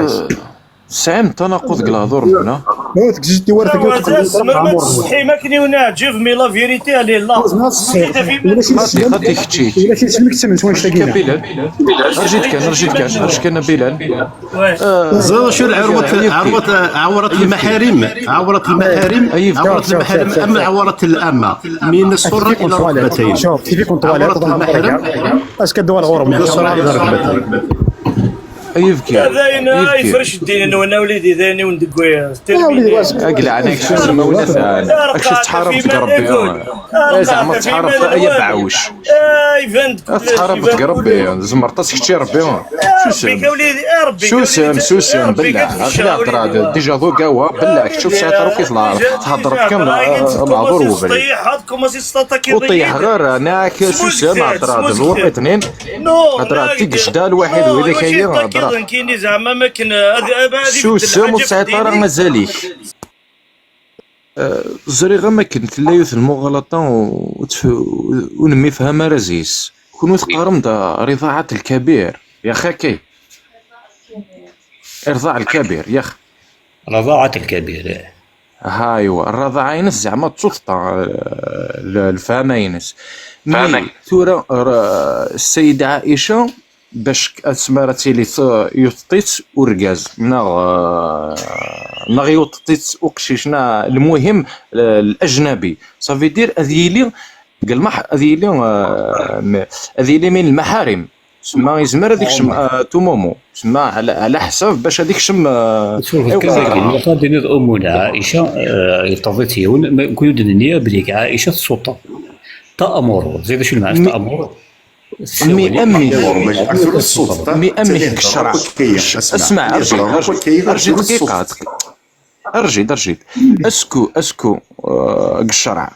Tesɛim tanaqud deg lehdur-nwen, a? Ur tegzi tiwara takk tqelli wara f leɛmer. Tzemrem ad tesseḥim akken i wen-iɛǧeb, mais la vérité elle est là. Xaṭi, xaṭi kečči. Ulac isem i yettamen s wannect-agi. Rǧit kan, rǧit kan, rǧ kan a Bilal. Ẓriɣ acu lɛawrat, ɛawrat, ɛawrat lmaḥarim, ɛawrat lmaḥarim, ɛawrat lmaḥarim am ɛawrat lama. من السرة إلى الركبتين. عورة المحرم. Acu-k ad d-uɣaleɣ ɣur-m? من السرة إلى الركبتين. Ay ibki. D ayen ay yefrec ddin-nwen a wlidi, d ayen i wen-d-wwiɣ. Ag leɛna-k, susem a win atan. Ak tettḥarabeḍ deg Rebbi. Ay zeɛma tettḥarabeḍ ay abeɛɛuc. Ay iban-d kullec. Ad tettḥarabeḍ deg Rebbi. Tzemreḍ-as kečč i Rebbi. Susem. Susem, susem, belleɛ. Aql-i heddreɣ-d, déjà d ugawa, belleɛ kečč ur tesɛiḍ ara akk i tleɛreḍ. Theddreḍ kan leɛḍur n ubrid. Ur ṭṭiḥeɣ ara, neɣ susem, heddreɣ-d lweqt-nni. Heddreɣ-d tigejda, lwaḥid, widak-ayi, heddreɣ. Susem, ur tesɛiḍ ara azal-ik. Ẓriɣ am akken tella yiwet n lmuɣalṭa ur nemyefham ara zis. Kunwi teqqarem-d riḍaɛat lkabir, yax akkay? Irḍaɛ lkabir, yax? Riḍaɛat lkabir, ih. Aha, aywa, rraḍaɛa-ines zeɛma d tuṭṭa, lfahama-ines. Mi tura, Ssayida Ɛica, bac asmi ara tili yuṭeṭ-itt urgaz, neɣ, neɣ yuṭeṭ-itt uqcic, neɣ lmuhim, l'ajnabi. Ça veut dire ad yili deg lmaḥ-, ad yili, ad yili min lmaḥarim. Semma yezmer ad ikcem, à tout moment. Semma ɛla, ɛla ḥsab bac ad ikcem. Ilaq ad d-tiniḍ Umuna Ɛica, yeṭṭeḍ-itt yiwen, nekni ur d-nenni belli Ɛica tessuṭṭeḍ. Ta'amuru, teẓriḍ acu lmeɛna ta'amuru? Mi amek, mi amek deg ccreɛ? Asma, rǧi, rǧi dqiqa, rǧi, rǧi. Est-ce que, est-ce que, euh, deg ccreɛ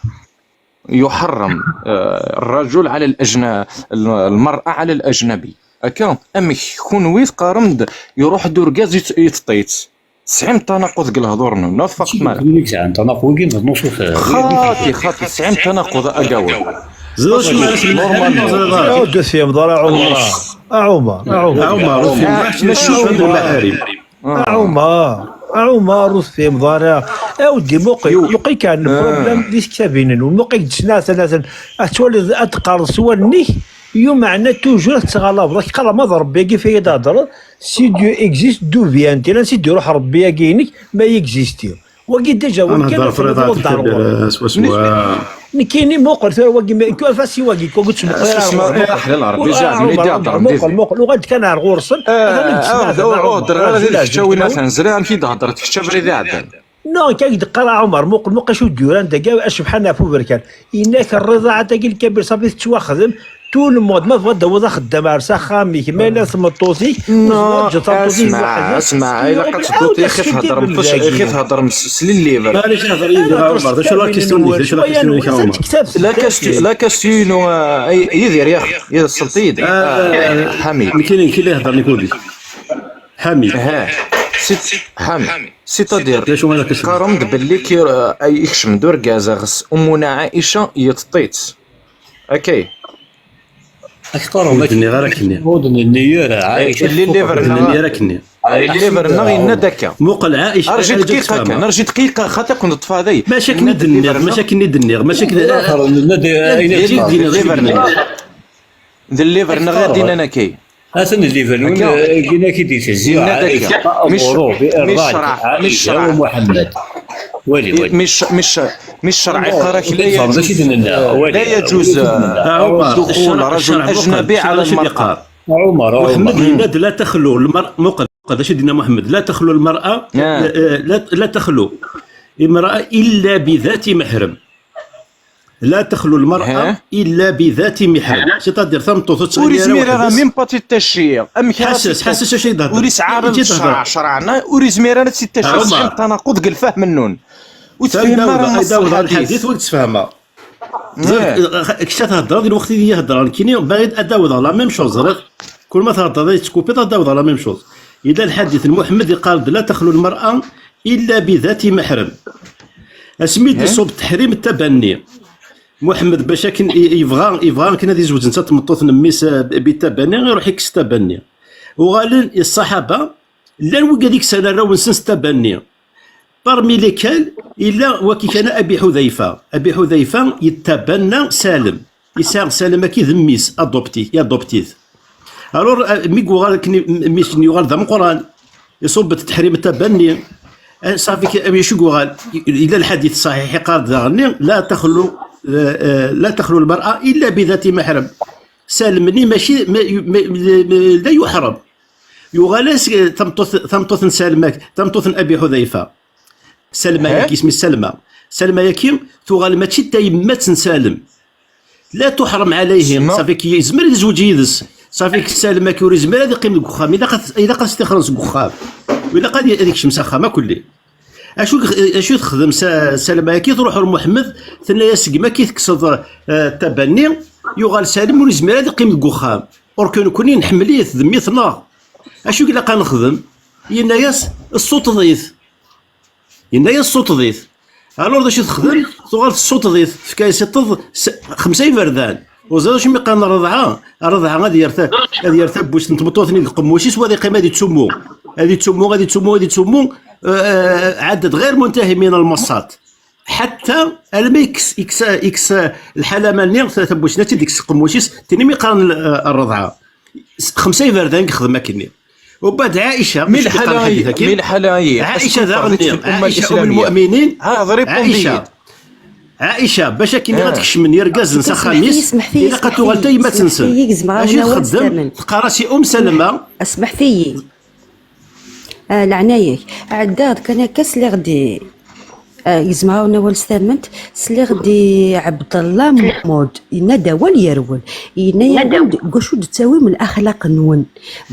يحرم, euh, الرجل على الأجن-, المرأة على الأجنبي? Akka, amek kunwi teqqarem-d iruḥ-d urgaz yet-, yeṭṭeṭ-itt? Tesɛim tanaqud deg lehdur-nwen, neɣ tfaqem ara? Kunwi yesɛan tanaqud, wigi d nnuṣus. Xaṭi, xaṭi, tesɛim tanaqud, a Gawel. Ẓriɣ acu ara s-, normalement. Ur d-tefhimeḍ ara, Ɛumar. A Ɛumar, a Ɛumar. A Ɛumar, ur tefhimeḍ ara. A Ɛumar, a Ɛumar, ur tefhimeḍ ara. A weddi, muqel, muqel kan, problème di tektabin-nwen. Muqel deg tesnat, ad twaliḍ, ad teqqareḍ s wallen-ik, Yumeɛna toujours tettɣalabeḍ, ak qqareɣ ma d Rebbi-agi f ay d-hedreḍ, si Dieu existe, d'où vient-il? Ansi d-iruḥ Rebbi-agi-inek ma yexisti? Wagi déjà win kan Nehder f rriḍa tebɣiḍ d ar ɣur-s. Swaswa. Nekkini muqel tura wagi, ma- tura fasi wagi, wagi ur ttmuqul ara ar ɣur-s. Aḥlal Rebbi, Ur, zeɛma Ɛumar, i d-iheddren muqel, did. Muqel, uɣal-d kan ar ɣur-sen. Atan Ah, nettnaɣ, ur ur ddreɣ ara did kečč a win atan zriɣ amek i d-heddret kečč abrid iɛeddan. Non, kak d-qqar a Ɛumar, muqel, muqel acu d-yuran dagi, acebḥan ɣef uberkan. Yenna-k rriḍaɛat-agi lkabir, safi tettwaxdem, tout le monde, ma tebɣiḍ ad d-tawiḍ axeddam ar s axxam-ik, ma yella d tmeṭṭut-ik, ur tezwaǧeḍ tameṭṭut-ik Asma, weḥd-s. Asma, ilaq ad tedduḍ i xi theddrem, xi theddrem s lilliber. Maɛlic, hder yid-i a Ɛumar, d acu la question-ik, d acu la question-ik a Ɛumar? La question, la question-inu, ah, ay- Yidir, yax, Yidir, sselṭ-iyi-d. Ah, Ḥamid. Nekkini, nekkini la ihedder nekk udi. Ḥamid. Ah, c'est, Ḥamid. C'est-à-dire, D acu ara question? Qqaren-d belli ki- ah, ay ikcem-d urgaz ɣes Ummuna Ɛica, yeṭṭeḍ-itt. Ok. Ak qqareɣ ur d-nniɣ ara akken-nni. Ur d-nenni ara. Lilliber Ur d-nenni ara akken-nni. Lilliber-nneɣ yenna-d akka. Muqel Ɛica, Arji Ɛica dqiqa tfehmeḍ. Kan, arji dqiqa, xaṭi ad ken-ṭṭfeɣ dayi. Mačči akken i d-nniɣ, mačči akken i d-nniɣ, mačči akken i d-nniɣ. D lilliber-nneɣ i d-innan akka. Atan lilliber-nwen, Akka. Gina ki d-itezzi. Yenna-d akka. Ɛica, Mic- Abuṛu, bi mic- Erḍal, mic- Ɛica, u Muḥemmed. Wali, wali. Mic- mic- mic-, mic-, الشرع يقرا لك لا Tfehmeḍ d acu i يجوز، d-nenna. آه، Ɛumar, دخول الشرع، رجل الشرع أجنبي muqel, على الشرع المرأة. يقار. Ɛumar, Muḥemmed Ɛumar. Yenna-d لا تخلو المرأة، muqel, muqel, d acu i d-yenna Muḥemmed? لا تخلو المرأة، آه. آه، لا, لا تخلو امرأة إلا بذات محرم. لا تخلو المرأة ها؟ إلا بذات محرم. C'est-à-dire, tameṭṭut ur ur tettɣimi ara yezmir ara weḥd-s. Même pas تتشيغ. Amek ara Ḥasses, ḥasses acu i d-hedder. Ur yesɛi ara Iǧi-d hedder. Ccreɛ, ccreɛ-nna ur yezmir ara ad tt-id-tacci. Ɛumar. Tesɛimt tanaqud deg lfehma-nwen. Ur tefhim ara Ad nneṣ awḍeɣ lḥadit. Lḥadit ur d-tfehmeɣ. Eh. Kečč ad theddreḍ di lweqt i d-iyi-heddreɣ nekkini, bɣiɣ ad awḍeɣ la même chose, ẓriɣ. Kul ma theddreḍ ad tetkupiḍ ad awḍeɣ la même chose. Yella lḥadit n Muḥemmed yeqqar-d لا تخلو المرأة إلا بذات محرم. Asmi i d-iṣub teḥrim ttabanni. Muḥemmed bac akken i- yebɣa, yebɣa akken ad izweǧ netta d tmeṭṭut n mmi-s, eh, bi ttabanni, iruḥ ikkes ttabanni. Uɣalen i ṣṣaḥaba, llan wigad i yesɛan arraw-nsen s ttabanni. Parmi lesquels, yella waki kan Abi Ḥudayfa. Abi Ḥudayfa yettabanna Salem. Yesɛa Salem-agi d mmi-s, adopti, adopti-t. Alors, eh, mi yuɣal akken i- mmi-s yuɣal d ameqqran, iṣubb-d teḥrim ttabanni. Eh, ṣafi k-, acu yuɣal? Yella lḥadit ṣaḥiḥ iqqar-d daɣenni, لا تخلو, eh, eh, لا تخلو المرأة إلا بذات محرم. Salem-nni mačči, ma, ma, ma, la yuḥrem. Yuɣal-as, eh, tameṭṭut, tameṭṭut n Salma, tameṭṭut n Abi Ḥudayfa. Salma-yagi, isem-is Salma. Salma-yagi tuɣal mačči d tayemmat n Salem. لا تحرم عليه. Ṣafi k-, yezmer ad yezweǧ yid-s. Ṣafi k-, Salma-yagi ur yezmir ad yeqqim deg uxxam. Ilaq ad, ilaq ad s-tixren seg uxxam. Ilaq ad, ad yekcem s axxam akk-lli. Acu, acu texdem Sa-, Salma-yagi? Truḥ ɣer Muḥemmed, tenna-yas: "Segmi akka i tekkseḍ, eh, ttabanni, yuɣal Salem ur yezmir ad yeqqim deg uxxam. Or que nekkni nḥemmel-it, d mmi-tneɣ. Acu i ilaq ad nexdem?" Yenna-yas: "Ssuṭṭeḍ-it." Yenna-yas: "Ssuṭṭeḍ-it." Alors d acu texdem? Tuɣal tessuṭṭeḍ-it, tefka-yas iṭṭeḍ s-, xemsa iberdan. Ur ẓriɣ acu mi qqaren rreḍɛa. Rreḍɛa ad yerr ta-, ad yerr tabbuct n tmeṭṭut-nni deg uqemmuc-is, wa ad yeqqim ad yettummu. Ad yettummu, ad yettummu, ad yettummu, eh, eh, عدد غير منتهي من المصات. حتى almi yekkes, yekkes, yekkes lḥalama-nni, ta-, tabbuct-nni ad tt-id-yekkes deg uqemmuc-is, tin umi qqaren, eh, rreḍɛa. S-, xemsa iberdan i yexdem akkenni. Ubad Ɛica, Mi acu i d-yeqqar lḥala-, lḥadit-akkin? Mi lḥala-ayi, Ɛica est-ce que daɣen, tebɣiḍ fi l'umma Ɛica, l'islamiyya? Umm Lmuminin, Ah, ḍrib Ɛica, Ɛica, bac akken ad tkecmen yergazen s axxam-is, ilaq ad tuɣal tayemmat-nsen. Acu txeddem? Teqqar-as i Umm Salma. اسمحتي. آه، لعنايك. عداد كان كاس لي غدي. آه، يزمعوا نوال ستامنت، سلي غدي عبد الله محمود، ينا داوال يرول، ينا يرول، قشو تساوي من الأخلاق نون.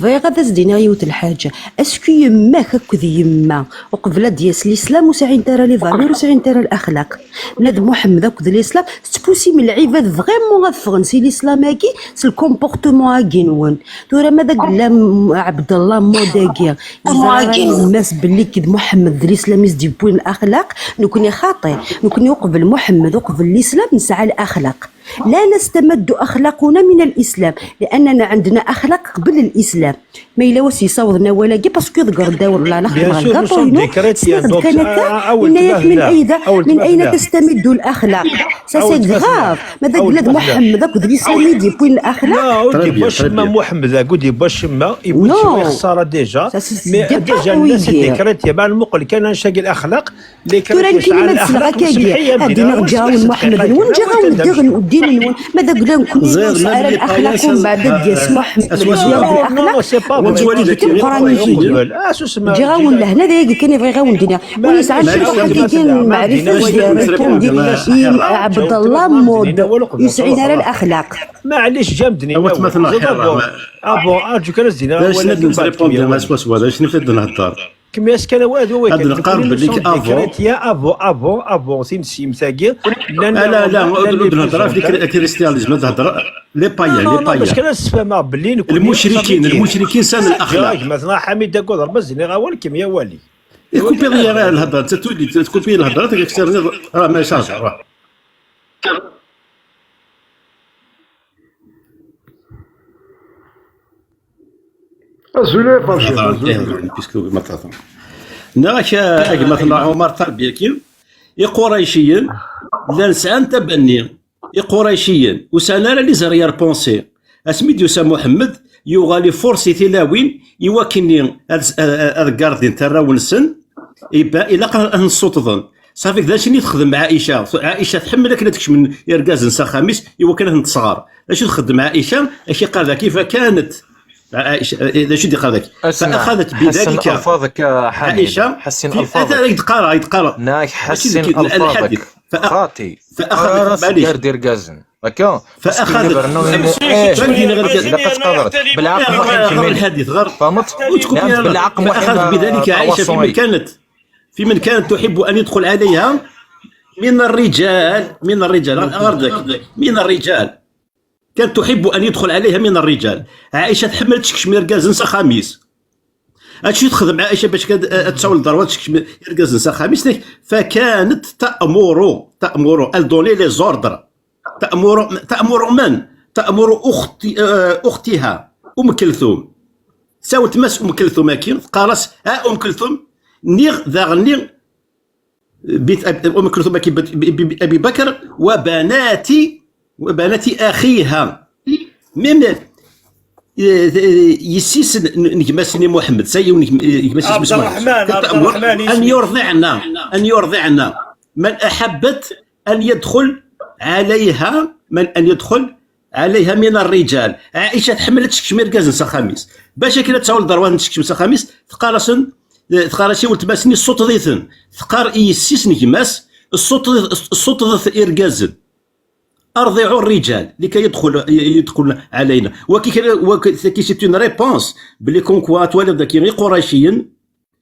Bɣiɣ ad as-d-iniɣ yiwet n lḥaǧa. Est-ce que yemma-k akked yemma, uqbel ad d-yas l'islam, ur sɛint ara les valeurs, ur sɛint ara الأخلاق? Nna d Muḥemmed akked l'islam, tettpusim lɛibad vraiment ad ffɣen si l'islam-agi, s le comportement-agi nwen. Tura ma d agella Ɛebdella Mode-agi, yeẓra ara yemma-s belli d Muḥemmed d l'islam i s-d-yewwin الأخلاق, nekni xaṭi, nekni uqbel Muḥemmed, uqbel l'islam, nesɛa الأخلاق. لا نستمد أخلاقنا من الإسلام، لأننا عندنا أخلاق قبل الإسلام. ما إلا واش يصاوض نوال كي باسكو يذكر الدور لا نخدم غير كاطو ينو سيد كانتا. إن من أين، من أين تستمد الأخلاق؟ سا سي غراف. ماذا قلت محمد أكو ذي سامي دي بوين الأخلاق؟ لا أودي باش ما محمد أكو دي باش ما يبوش خسارة ديجا. مي ديجا الناس ديكريت يا مع المقل كان نشاق الأخلاق. ترى نكيني ما تسلغ كاكي هادي نرجعون محمد نون جاغون دغن ودين نون. ماذا قلنا نكون زير ما على بلي الاخلاق طايس ومن بعد ديس محمد اسوا سوا الاخلاق. وتولي ذاك القران يجي جاغون لهنا ذاك كان يبغي غاون دينا. ويسعى شي واحد يجي معرفه. عبد الله مود يسعين على الاخلاق. معليش جامدني. ابو ارجو كان زينا. باش نبدا نريبوندي مع سوا سوا باش نفد نهضر. كمياس كان واد هو هاد كان نقارب بليك افون. يا افون افون افون سين سيم ساكي. لا لا لا، نهضر في الكريستيانيزم تهضر. لي بايان لي بايان باش كان السفامه بلي نكون المشركين المشركين سان الاخلاق. مثلا حميد داكو ضرب الزني غا ولكم يا والي. يكوبي لي غير الهضره انت تولي تكوبي الهضره تكسرني. راه ما يشارج راه. Azul a Farcet, azul. Puisque ma tɛeṭṭem. Neɣ a gma-tneɣ Ɛumar Ṭalbi-agi, Iqurayciyen llan sɛan tabanni. Iqurayciyen ur sɛan ara les arrière-pensées. Asmi d-yusa Muḥemmed, yuɣal iforsi tilawin i wakken ad, ad, ad gardin tarraw-nsen, iba-, ilaq ad, ad ten-ssuṭḍen. Ṣafi, d acu i texdem Ɛica? Ɛica tḥemmel akken ad kecmen irgazen s axxam-is i wakken ad ten-tesɣer. D acu txeddem Ɛica? Acu yeqqar daki? فكانت عائشة، إيه، شو دي قال لك؟ اسمع، فأخذت بذلك حسن ألفاظك يا حميد. عائشة حسن في ألفاظك. أنت راك تقرا، راك تقرا. ناك حسن ألفاظك. الحديث. فأخ-، فأخذت، فأخذت، معليش. غير دير كازن. هكا؟ فأخذت. إيه. شنو دير غير كازن؟ إلا قد قدرت. بالعقل غير، غير الحديث، غير. فهمت؟ وتكون نعم، بالعقل فأخذت بذلك عائشة في من كانت، في من كانت تحب أن يدخل عليها من الرجال، من الرجال، غير، غير ذاك، من الرجال. كانت تحب أن يدخل عليها من الرجال. عائشة تحملت تكشم يرقازن سا خميس. هادشي تخدم عائشة باش كد-، آه، تساول الدار وتكشم يرقازن سا خميس. فكانت تأمر، تأمر، elle donnait les ordres. تأمر، تأمر من؟ تأمر أختي، آه، أختها أم كلثوم. ساوت ماس أم كلثوم أكي، قالت: "آه، أم كلثوم، نيغ ذا غني بيت أب-، أم كلثوم أكي بت-، ب-، ب-، أبي بكر وبنات، وبنات أخيها". ميم، آه، يسيس ن-، نجماسني محمد، سي ونجم-، نجماسني عبد الرحمن، عبد الرحمن أن يسمي. يرضعن، أن يرضعن من أحبت أن يدخل عليها، من أن يدخل عليها من الرجال. عائشة تحملت تكشم يرقازن سا خميس. باش كنا تساول دروان تكشم سا خميس، تقارسن، تقارسي ولتماسني السطضيثن. تقار إيسيس نجماس، السطض-، السطضث إرقازن. أرضعوا الرجال لكي يدخل، يدخل علينا. وكي كان، وكي، كي c'est une réponse، بلي كون كوا توالي داكي غير قريشيين،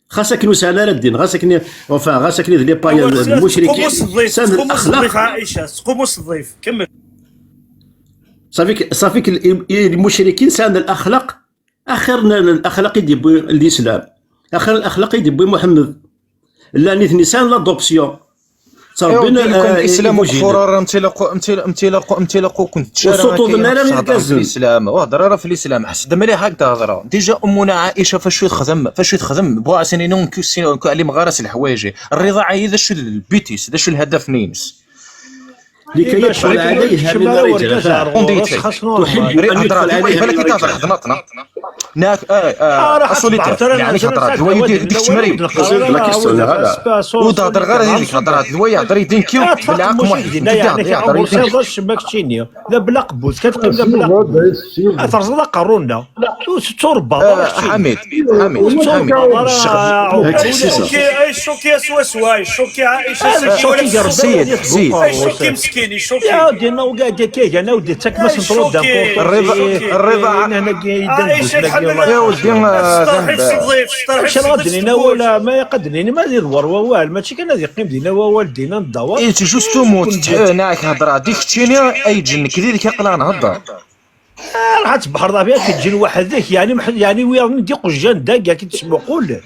خاصك نسال على الدين، خاصك ن-، enfin، خاصك نذ لي بايا المشركين. سقوم الصديف، سان سقوم الصديف، عائشة، سقوم الصديف، كمل. صافيك، صافيك ال-، ال-، المشركين سان الأخلاق، آخر ن-، الأخلاق يدي بو الإسلام، آخر الأخلاق يدي بو محمد. لا نثني سان l'adoption. إيوا، تربينا، قلت لكم آه، الإسلام يبوجينا. كفر، راه امتلاقوا، امتلا-، امتلاقوا، امتلاقوا كنت تشارع وسطوا كاين لنا خاص تهضر في الإسلام، وهضر راه في الإسلام. حسد مليح هاك تهضر. ديجا أمنا عائشة فاش تخدم، فاش تخدم، بوا سنين كو سي-، كو علي مغارس الحوايج. الرضاعة هي ذا شو البيتيس، ذا شو الهدف نينس. لكي يدخل عليها من الرجال. تحب أن يدخل عليها من الرجال. ناك، آه، آه، آه، راه أصولي تاع، يعني، خاطر هو يدير ديك الشمري. وتهضر غير هذيك الهضره، هو يهضر يدين كيو بالعقل واحد. يهضر، يهضر يدين كيو. لا بلا قبوز، كتقيم لا بلا قبوز. ترزل قارونا. تربى. آه، حميد، حميد، حميد. الشغل. الشوكي، أي الشوكي يا سوا سوا، الشوكي عائشة سكي ولا الشوكي؟ سيد، سيد. أي الشوكي مسكين، الشوكي. يا ودي، ما وقع كي أنا ودي، تاك ما سنترو الشوكي. الرضا، الرضا. هنا كي يدنقز، عائشة، الحمد لله. يا ودي، آه، ستار حيت الضيف، ستار حيت الضيف. ولا ما يقدني، ما يدور ووال، ماشي كان هذه قيم دينا ووال دينا الدوار. إيه، جوستومون، تتح-، ناك هضرة، ديك تشيني، أي جنك، ديك أقلا نهضر. آه، راح تبحر ضافي، كتجي لوحدك، يعني، مح-، يعني، ويا ندي قجان داك، كي تسمو، قول.